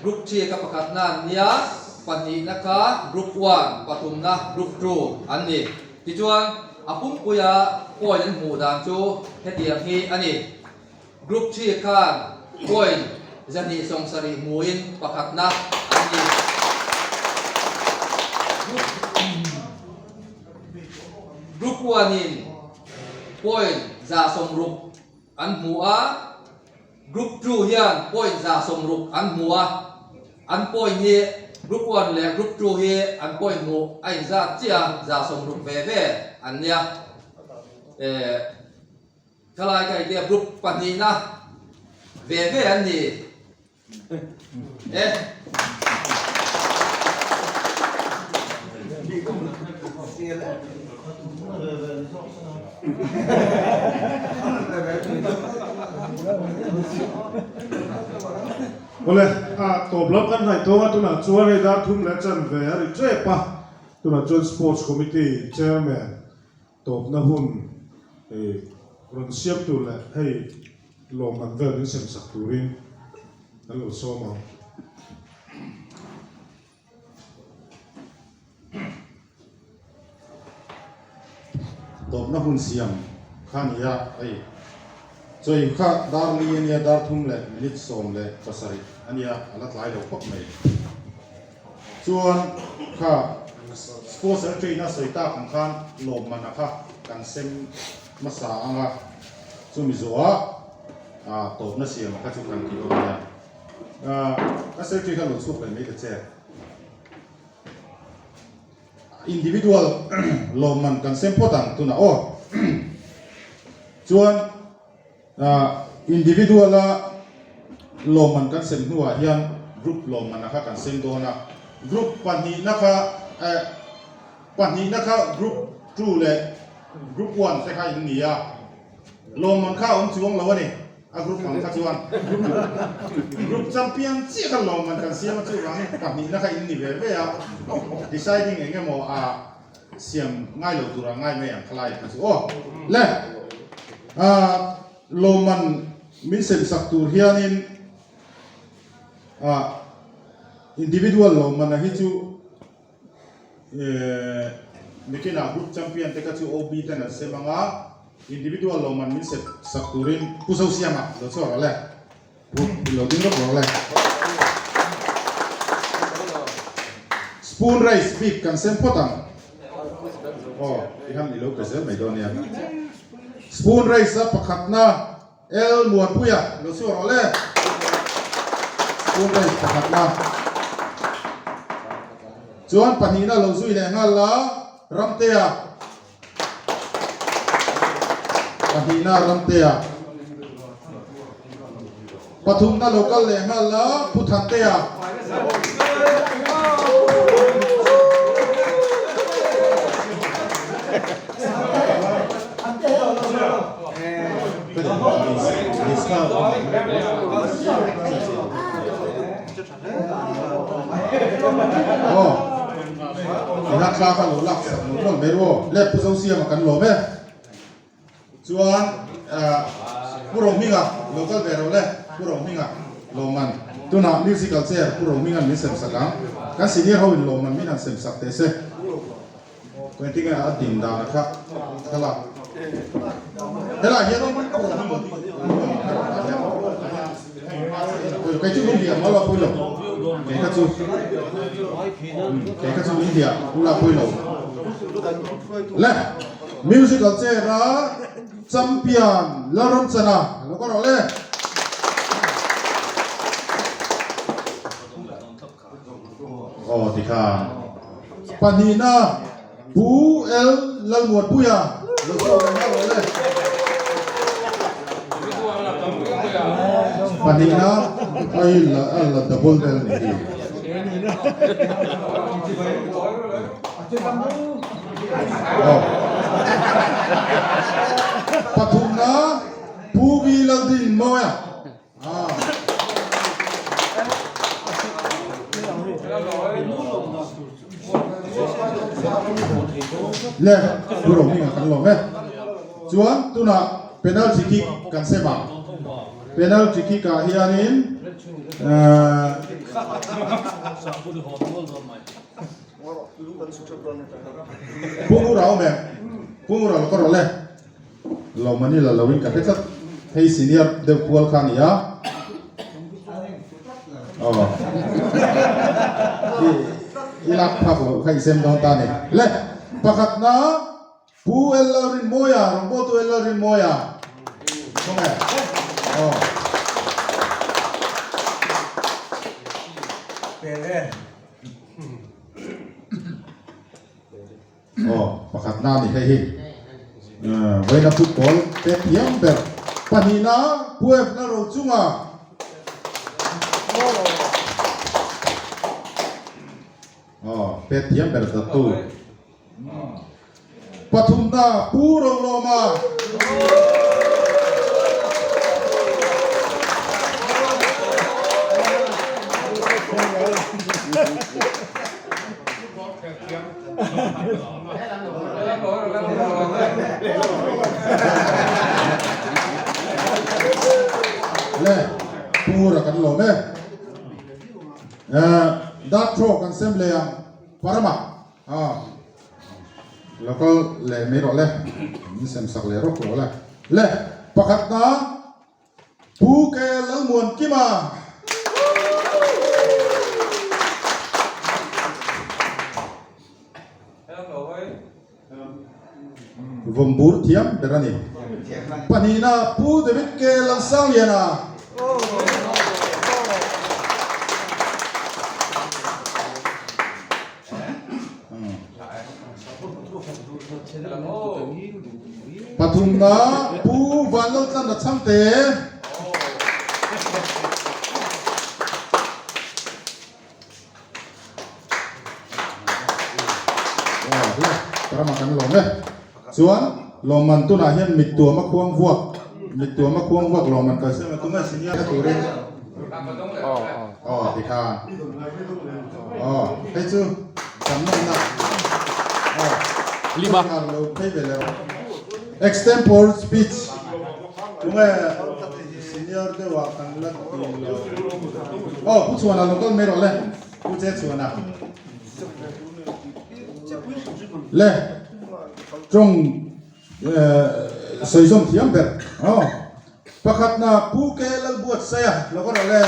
Group 3 ka pakhatna an nia, pahnihna kha Group 1, pathumna Group 2 an ni. Tichuan a pumpuia point an hmuh dan chu hetiang hi a ni. Group 3 khan point 270 hmuin pakhatna an ni. Group 1 in point 160 an hmu a, Group 2 hian point 160 an hmu a, an point hi Group 1 leh Group 2 hi an point hmuh a inzat chiah a, 160 ve ve an nia. Eh, thalai ka intia Group pahnihna ve ve an ni e. Awle, a tawp lam kan hnaih tawng a, tunah chuan hei dar thum leh chanve a ri tep a, tunah chuan Sports Committee Chairman tawpna hun rawn siam tur leh hei lawmman vel min sem sak turin kan lo sawm ang. Tawpna hun siam kha a ni a, hei chawi kha dar li a nia, dar thum leh minute 17 a nia, a la tlai lo khawp mai. Chuan kha sports an train a sawi tak ang khan lawmman a kha kan sem hmasa ang a, chumi zawhah tawpna siam kha chu kan ti dawn nia. Ka secretary kha lo chhuak leh mai ta che. Individual lawmman kan sem phawt ang tunah aw. Chuan individual a lawmman kan sem hnuah hian group lawmman a kha kan sem dawn a. Group pahnihna kha pahnihna kha group 2 leh group 1 te kha in ni a. Lawmman kha a awm chuang lo a ni. A group ang kha chuan group champion chiah kha lawmman kan siam a chuvangin pahnihna kha in ni ve ve a, deciding eng emaw a siam ngai lo tura ngai mai ang khalai kha chu aw. Le lawmman min sem sak tur hianin individual lawmman a hi chu Nikinah group champion te kha chu OB ten an sem ang a, individual lawmman min set sak turin Pu Zosiama lo chhuak rawh le. Pu lo ding rawk rawh le. Spoon race bik kan sem phawt ang. Aw, tihan i lo pe zel mai dawn nia. Spoon race a pakhatna L Muanpuia lo chhuak rawh le. School race pakhatna. Chuan pahnihna lo zui leh nghal la Ramtea. Pahnihna Ramtea. Pathumna lo kal leh nghal la Pu Thantea. Aw, ina thla kha lo lak sak mawlh mawlh mai ru aw. Le Pu Zosiama kan lawm e. Chuan Pu Rohminga lo kal ve ro le, Pu Rohminga lawmman tunah musical chair Pu Rohminga'n min sem sak ang. Kan senior ho in lawmman min han sem sak teh se. Engtinge a din dan a kha thlalak. Helai hian Pu Rohminga kei chu min hliah maw a pawilo kei kha chu kei kha chu min hliah ula pawilo le. Musical chair a champion Lalramchana lo ka rawh le. Aw tikhan pahnihna Pu L Lalmuanpuia lo chhuak leh nghal rawh le. Pahnihna ai la double vel ni hi. Pathumna Pu V Laldin Mawia. Le Pu Rohminga kan lawm e. Chuan tunah penalty kick kan sem ang. Penalty kick ah hianin Pu Ngura awm em? Pu Ngura lo ka rawlh e. Lo Manila lo in ka hre tlat. Hei senior deuh pual kha a ni a. Aw. I lak phak loh kha i sem dawn ta a ni. Le, pakhatna Pu L Lalrinmawia, rawngbawltu L Lalrinmawia. Khawnge? Aw. Aw, pakhatna a ni hei hi. Vawiina football pek thiam ber pahnihna Pu F Lalrochunga. Aw, pek thiam ber dattu. Pathumna Pu Rolawma. Le, Pu ra kan lawm e. Dark throw kan sem leh ang Parama. A lo kal leh mai rawh le, min sem sak leh rawk rawh le. Le, pakhat na Pu Ke Lalmuankima. Vawmbur thiam ber a ni. Pahnihna Pu David Ke Lalsangliana. Pathumna Pu Vanlaltlan Rachhangte. Rama kan lawm e. Chuan lawmman tunah hian mittuama khuang vuak mittuama khuang vuak lawmman kal siam a tunge senior na turin aw tikhan aw hei chu kan nawmna aw lima lo phei ve leh rawh extempore speech tunge Senior deuh ah kan la ti lo. Aw Pu Chhuana lo kal mai rawh le. Pu Che Chhuana. Le tawng sawi zawm thiam ber. Aw pakhatna Pu Ke Lalbuatsaia lo kal rawh le.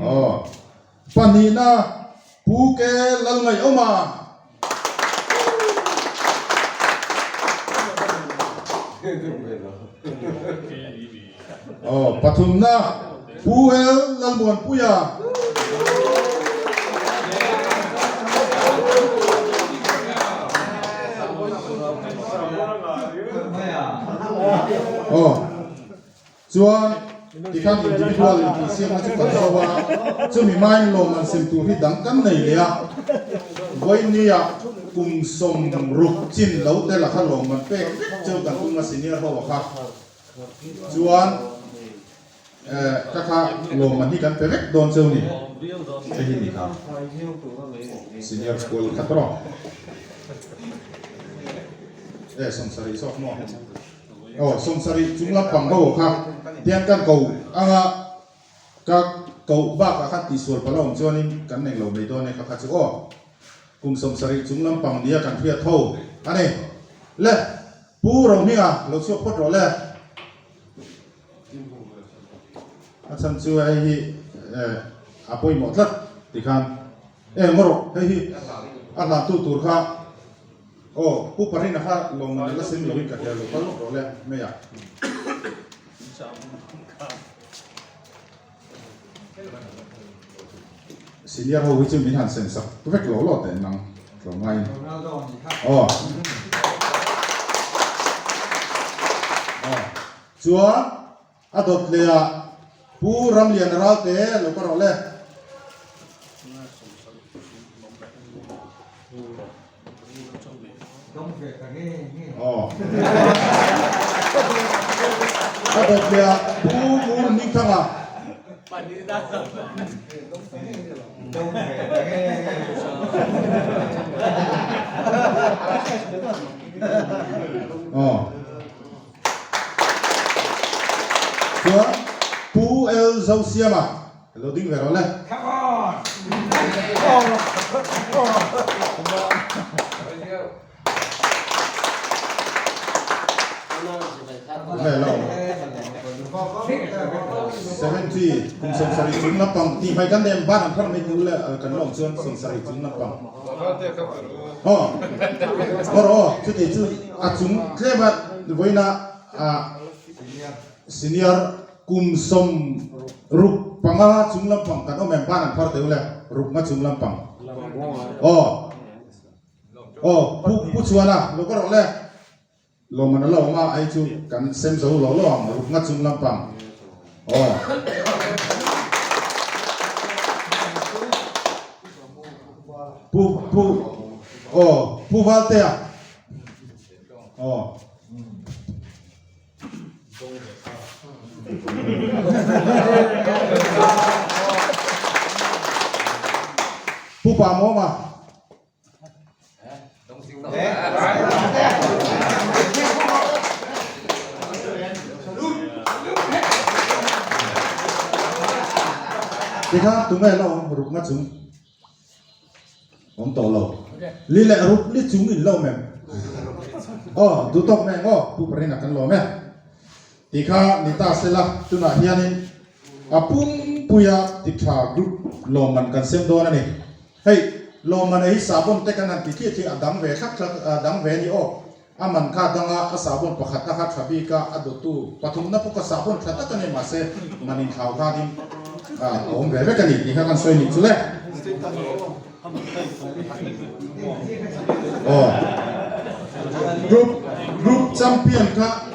Aw pahnihna Pu Ke Lalngaihawma. Aw, pathumna Pu L Lalmuanpuia. Aw, chuan tikhan individual intihsiakna chu kan zo a, chumi hmain lawmman sem tur hi dang kan nei leh a, vawinia kum 60 chin lo tel a kha lawmman pek vek cheu kan tum a senior ho a kha. Chuan ka kha lawmman hi kan pe vek dawn cheu ni. Hei hi ni kha senior school kha tawh. E 70 zawk maw? Aw 70 chung lampang ho kha tiang kan ko anga ka koh bakah khan tihsual palh a awm chuanin kan nei lo mai dawn e kha kha chu aw. Kum 70 chung lampang nia kan hriat ho a ni. Le. Pu Rohminga lo chhuak phawt rawh le. A chhan chu hei hi a pawimawh tlat tikhan e ngaw rawh hei hi a hlantu tur kha aw Pu Parina kha lawmman la sem loin ka hria lo kal lawk rawh le mai a. Senior ho hi chu min han sem sak vek lo lo teh nang tlawmngaiin. Aw. Aw. Chuan a dawt leh ah Pu Ramliana Ralte lo ka rawh le. Aw. A dawt leh ah Pu Ngur Hmingthanga. Aw. Chuan Pu L Zosiama. Lo ding ve rawh le. Come on! Hello. 70 kum 70 chung lampang ti mai kan nem ban an thar mai tu le kan lawm chuan 70 chung lampang. Oh. Or oh chuti chu a chung tlema voina a senior Kum 65 chung lampang kan awm em? Ban an phar teu le, ruk nga chung lampang. Aw, aw, pu, pu Chhuana, lo ka rawh le. Lawmman a la awm a, ai chu kan sem zo lo lo ang, ruk nga chung lampang. Aw. Pu, pu, aw, pu Valtea. Aw. Pu Pa maw ma? Tikha tunge la awm ruk nga chung Awm tawh lo. Li leh rup li chung in lo mem. Aw, duh tawk meng aw, Pu Parina kan lawm e. Ti kha ni ta sela, tunah hianin a pumpuia ti tha group lawmman kan sem dawn a ni. Hei, lawmman ei hi sahbawn te kan han ti thliah thliah a dang ve thlak thlak, a dang ve a ni aw. A man kha danga a sahbawn pakhatna kha tha bik a, a dawttu pathumna pawh kha sahbawn tha tak a ni mahse man inthlau khanin a awm ve vek a ni tih kha kan sawi nih chu le. Aw group group champion kha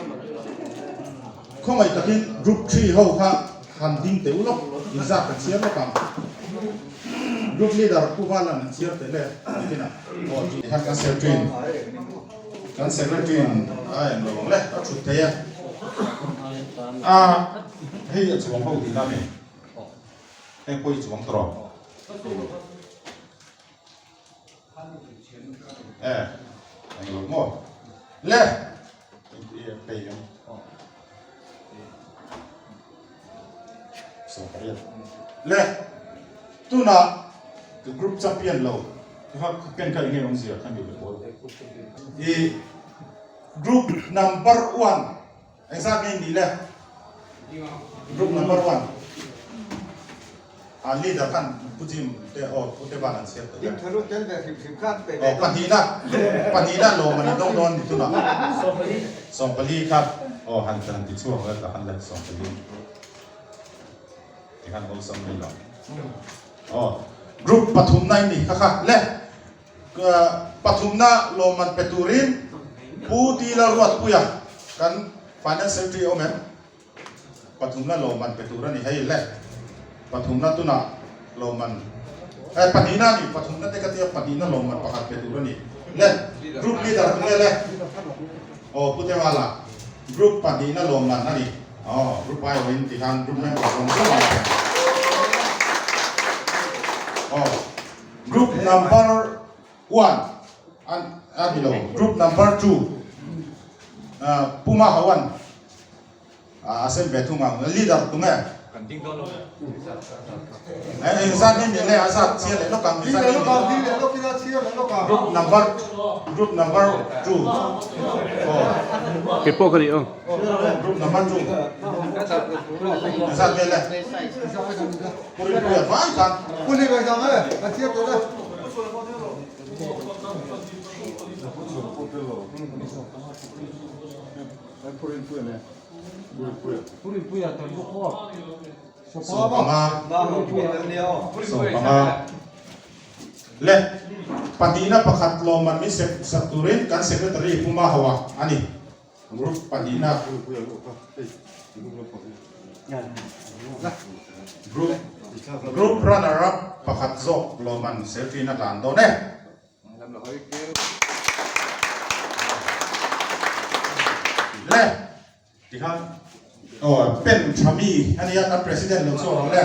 khawngaih takin group 3 ho kha han ding teh ulawk inzat kan chhiar lawk ang. Group leader Pu Valan an chhiar teh le nikinah aw tih kha kan secretary in kan secretary in a en lo ang le a thut thei a a hei a chuang ho tihna a ni heng pawh hi chuang tawh e eng lo maw le pei ang Le tuna group champion lo kha pen kha enge awmzia kha ni le pawl i group number 1 engzat nge ni le group number 1. A leader khan Pu Jim te aw Pu te van an chhiar tawh Ding tharun tel ve hrim hrim khan pe ve Aw pahnihna pahnihna lawm an indawng dawn ni tunah 14 kha aw han han ti chhuak la tah han la 14 ti khan awlsam mai lo aw group pathumna in ni kha kha le pathumna lawmman pe turin Pu Tila Ruatpuia kan finance secretary awm em? Pathumna lawmman pe tur a ni hei le. Pathumna tunah lawmman eh pahnihna a ni pathumna te ka tia pahnihna lawmman pakhat pe tur a ni le. Group leader tu nge le? Aw Pu Tewala group pahnihna lawmman a ni. Aw group aiawhin ti khan group member zawng zawng an pe. Aw group number one an a ni lo group number 2 Puma Hawan a sem ve thung ang leader tu nge engzat nge ni le a zat chhia leh lawk ang engzat nge ni group number group number 2 aw Ke pawh ka ni aw group number 2 engzat nge le Purin puia vai khan Puli vai dang e a chhia tawh le 15 le pahnihna pakhat lawmman min sep sak turin kan secretary Pu Mahawa a ni group pahnihna group group runner up pakhat zawk lawmman selfie na tlan dawn e. Le tikhan aw pen tha mi ania kan president lo chu rawh le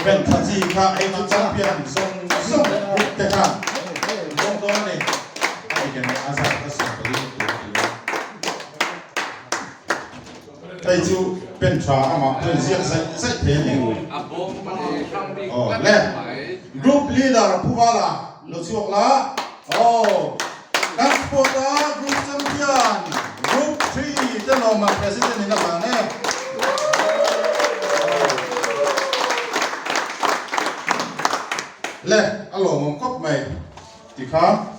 pen tha chi kha hei chu champion zawng zawng group te khan dawng dawn ani ani ken a zat ka sawi ka ring tur a ti a hei chu pen tha amah pawhin ziak zaih zaih thei ani aw le group leader Pu Vala lo chhuak la aw. Kan sport a group champion group 3 te lawma president in a hlan e. Le a lawmawm khawp mai ti kha.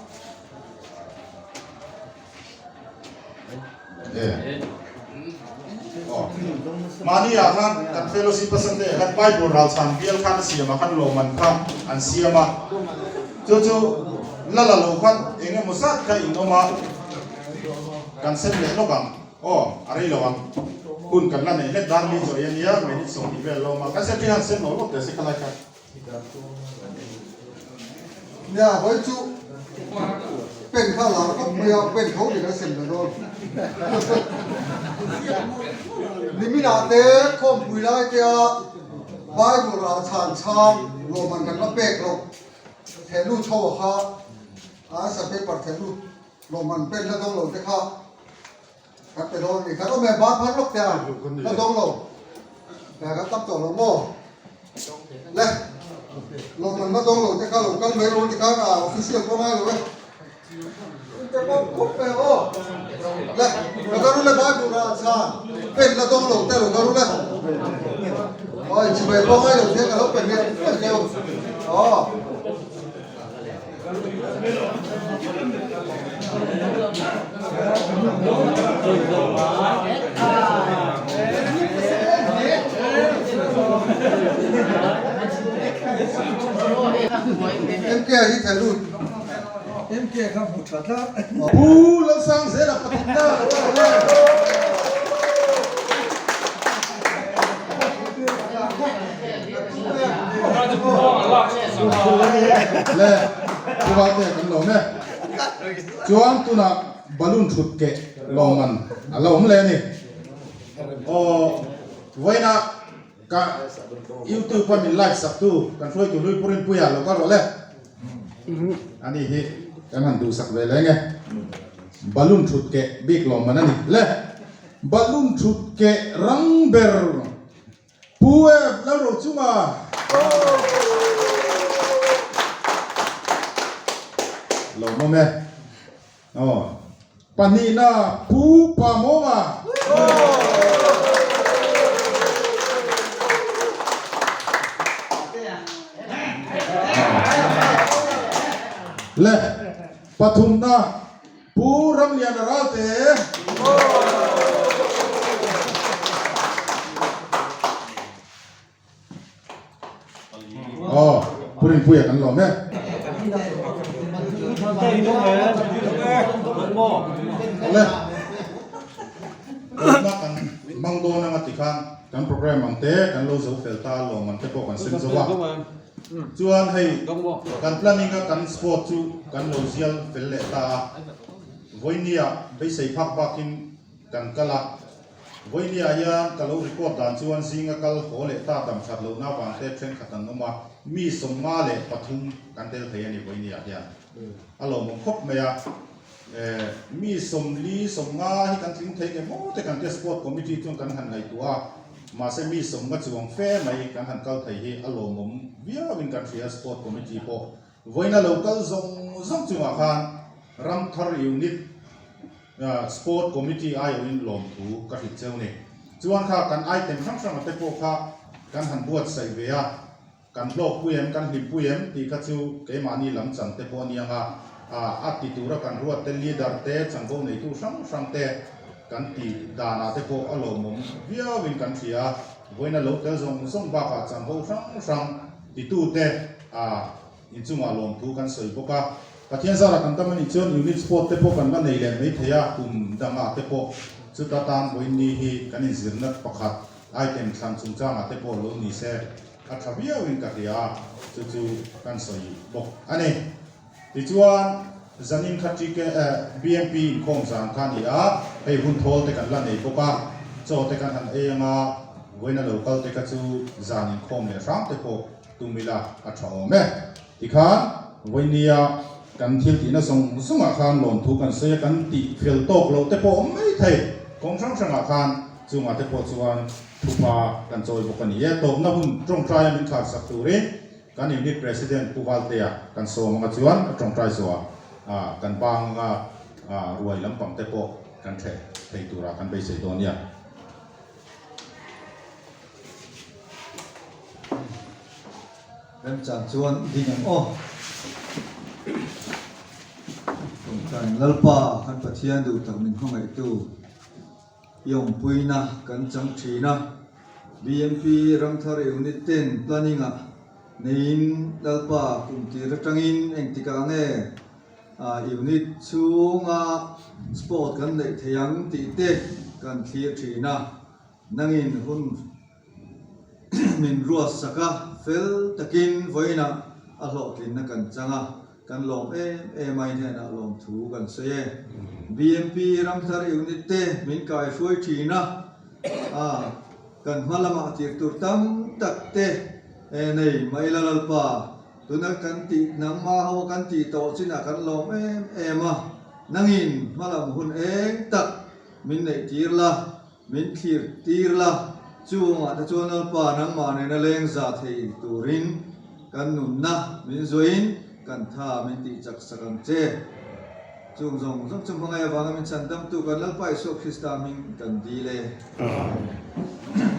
Mahni ah khan kan fellowship a Sunday ah khan Bible ral chhan bial khan a siam ah khan lawmman kha an siam a, chu chu la la lo khan eng emaw zat kha in awm a, kan sem leh lawk ang aw a rei lo ang hun kan la nei hlek dar li chawi a nia minute 20 vel lawm a kan secretary han sem lo lawk teh se khalai khan. Nia hawi chu pen kha lar khawp mai a, pen tho dik a sem ta dawn. Niminah te khawmpui lai te a Bible rah chhan chhang lawmman kan la pek loh thehlut ho kha answer paper thehlut lawmman pen la dawng lo te kha kan pe dawn a ni. Kan awm em ban phar lawk te a la dawng lo kan tam tawh lo maw? Le lawmman la dawng lo te kha lo kal mai rawh ti khan a official pawh ngai lo e. Te pawh khup ve aw. Le lo ka ru le Bible ra chhan pen la dawng lo te lo ka ru le. Oi chibai pawh ngai lo te ka lo pen ve pen leo. Aw. MK hi thei lut. MK kha hmu tha tlat. Pu Lalsangzela pathumna lo kal e. Le Pu Valte kan lawm e. Chuan tunah balloon thut keh lawmman a la awm leh a ni. Aw vawiina ka youtube a min like sak tu kan hruaitu hlui Pu Rinpuia lo kal rawh le. Ani hi kan han duhsak ve leng e. Balloon thut keh bik lawmman a ni. Le balloon thut keh rang ber. Pu F. Lalrochunga. Lo mawm e. Aw. Pahnihna Pu Pamawnga. Le pathumna Pu Ramliana Ralte. Aw, Pu Rinpuia kan lawm e. Awle, tuna kan hmang dawn anga tikhan kan program ang te kan lo zo fel ta lawm ang te pawh kan sem zo a. Chuan hei kan planning a kan sport chu kan lo zial fel leh ta a. Vawinia beisei phak bakin kan kal a. Vawinia hian ka lo record dan chuan zinga kal haw leh ta dam that lohna vang te thenkhat an awm a, mi 53 kan tel thei a ni Vawinia hian. A lawmawm khawp mai a, mi 40, 50 hi kan tling thei nge maw te kan tia sport committee chuan kan han ngaihtuah a, mahse mi 50 chuang fe mai kan han kal thei hi a lawmawm viauin kan hria sport committee pawh. Vawiina lo kal zawng zawng chungah khan Ramthar Unit Sport Committee aiawhin lawmthu ka hrilh cheu ni. Chuan kha kan item hrang hranga te pawh kha kan han buatsaih ve a, kan hlawkpui em, kan hlimpui em tih kha chu keimahni lam chan te pawh a ni ang a, a ti tura kan ruat te leader te, chanvo neitu hrang hrang te kan tih danah te pawh a lawmawm viauin kan hria a, vawiina lo tel zawng zawng bakah chanvo hrang hrang titute a Inchungah lawmthu kan sawi bawk a, Pathian zarah kan dam a nih chuan unit sport te pawh kan la nei leh mai thei a, kum dangah te pawh chuta tan vawiinni hi kan inzirna pakhat item thlan chungchangah te pawh lo ni se a tha viauin ka hria a, chu chu kan sawi bawk a ni. Tichuan zanin kha TK BMP inkhawm zan kha a ni a, hei hun thawl te kan la nei bawk a, chaw te kan han ei anga vawiina lo kal te kha chu zan inkhawm leh hram te pawh Tum ila a tha awm e. Tikhan vawinia kan thil tihna zawng zawngah khan lawmthu kan sawi a, kan tih fel tawk loh te pawh awm mai thei. Kawng hrang hrangah khan chungah te pawh chuan thupa kan chawi bawk a ni e. Tawpna hun tawngtaia min kharsak turin kan unit president Pu Valtea kan sawm anga chuan a tawngtai zawhah kan bang anga ruai lampang te pawh kan theh thei turah kan beisei dawn nia. Remchang chuan ding ang aw. Tawngtain Lalpa kan Pathian duh tak min hmangaihtu i awmpuina kan chang thin a. BMP Ramthar Unit ten planning ah neiin Lalpa kum tir atangin engtikah nge Unit chhunga sport kan neih thei ang tih te kan thlir thin a, nangin hun min ruat sak a, fel takin vawiinah a hlawhtlinna kan chang a, kan lawm em em a, i hnenah lawmthu kan sawi e. BMP Ramthar Unit te min kaihruai thin a, kan hma lamah tir tur tam tak te nei mai la Lalpa. Tuna kan tih nangmah ho kan tih tawh chinah kan lawm em em a, nangin hmalam hun eng tak min neih tir la, min thlir tir la, chungah te chuan Lalpa nangmah nena leng za thei turin kan nunna min zuain kan tha min tih chak sak ang che. Chung zawng zawng chu hmangaih avanga min chhan damtu kan Lalpa Isua Krista hming kan dil e. Amen.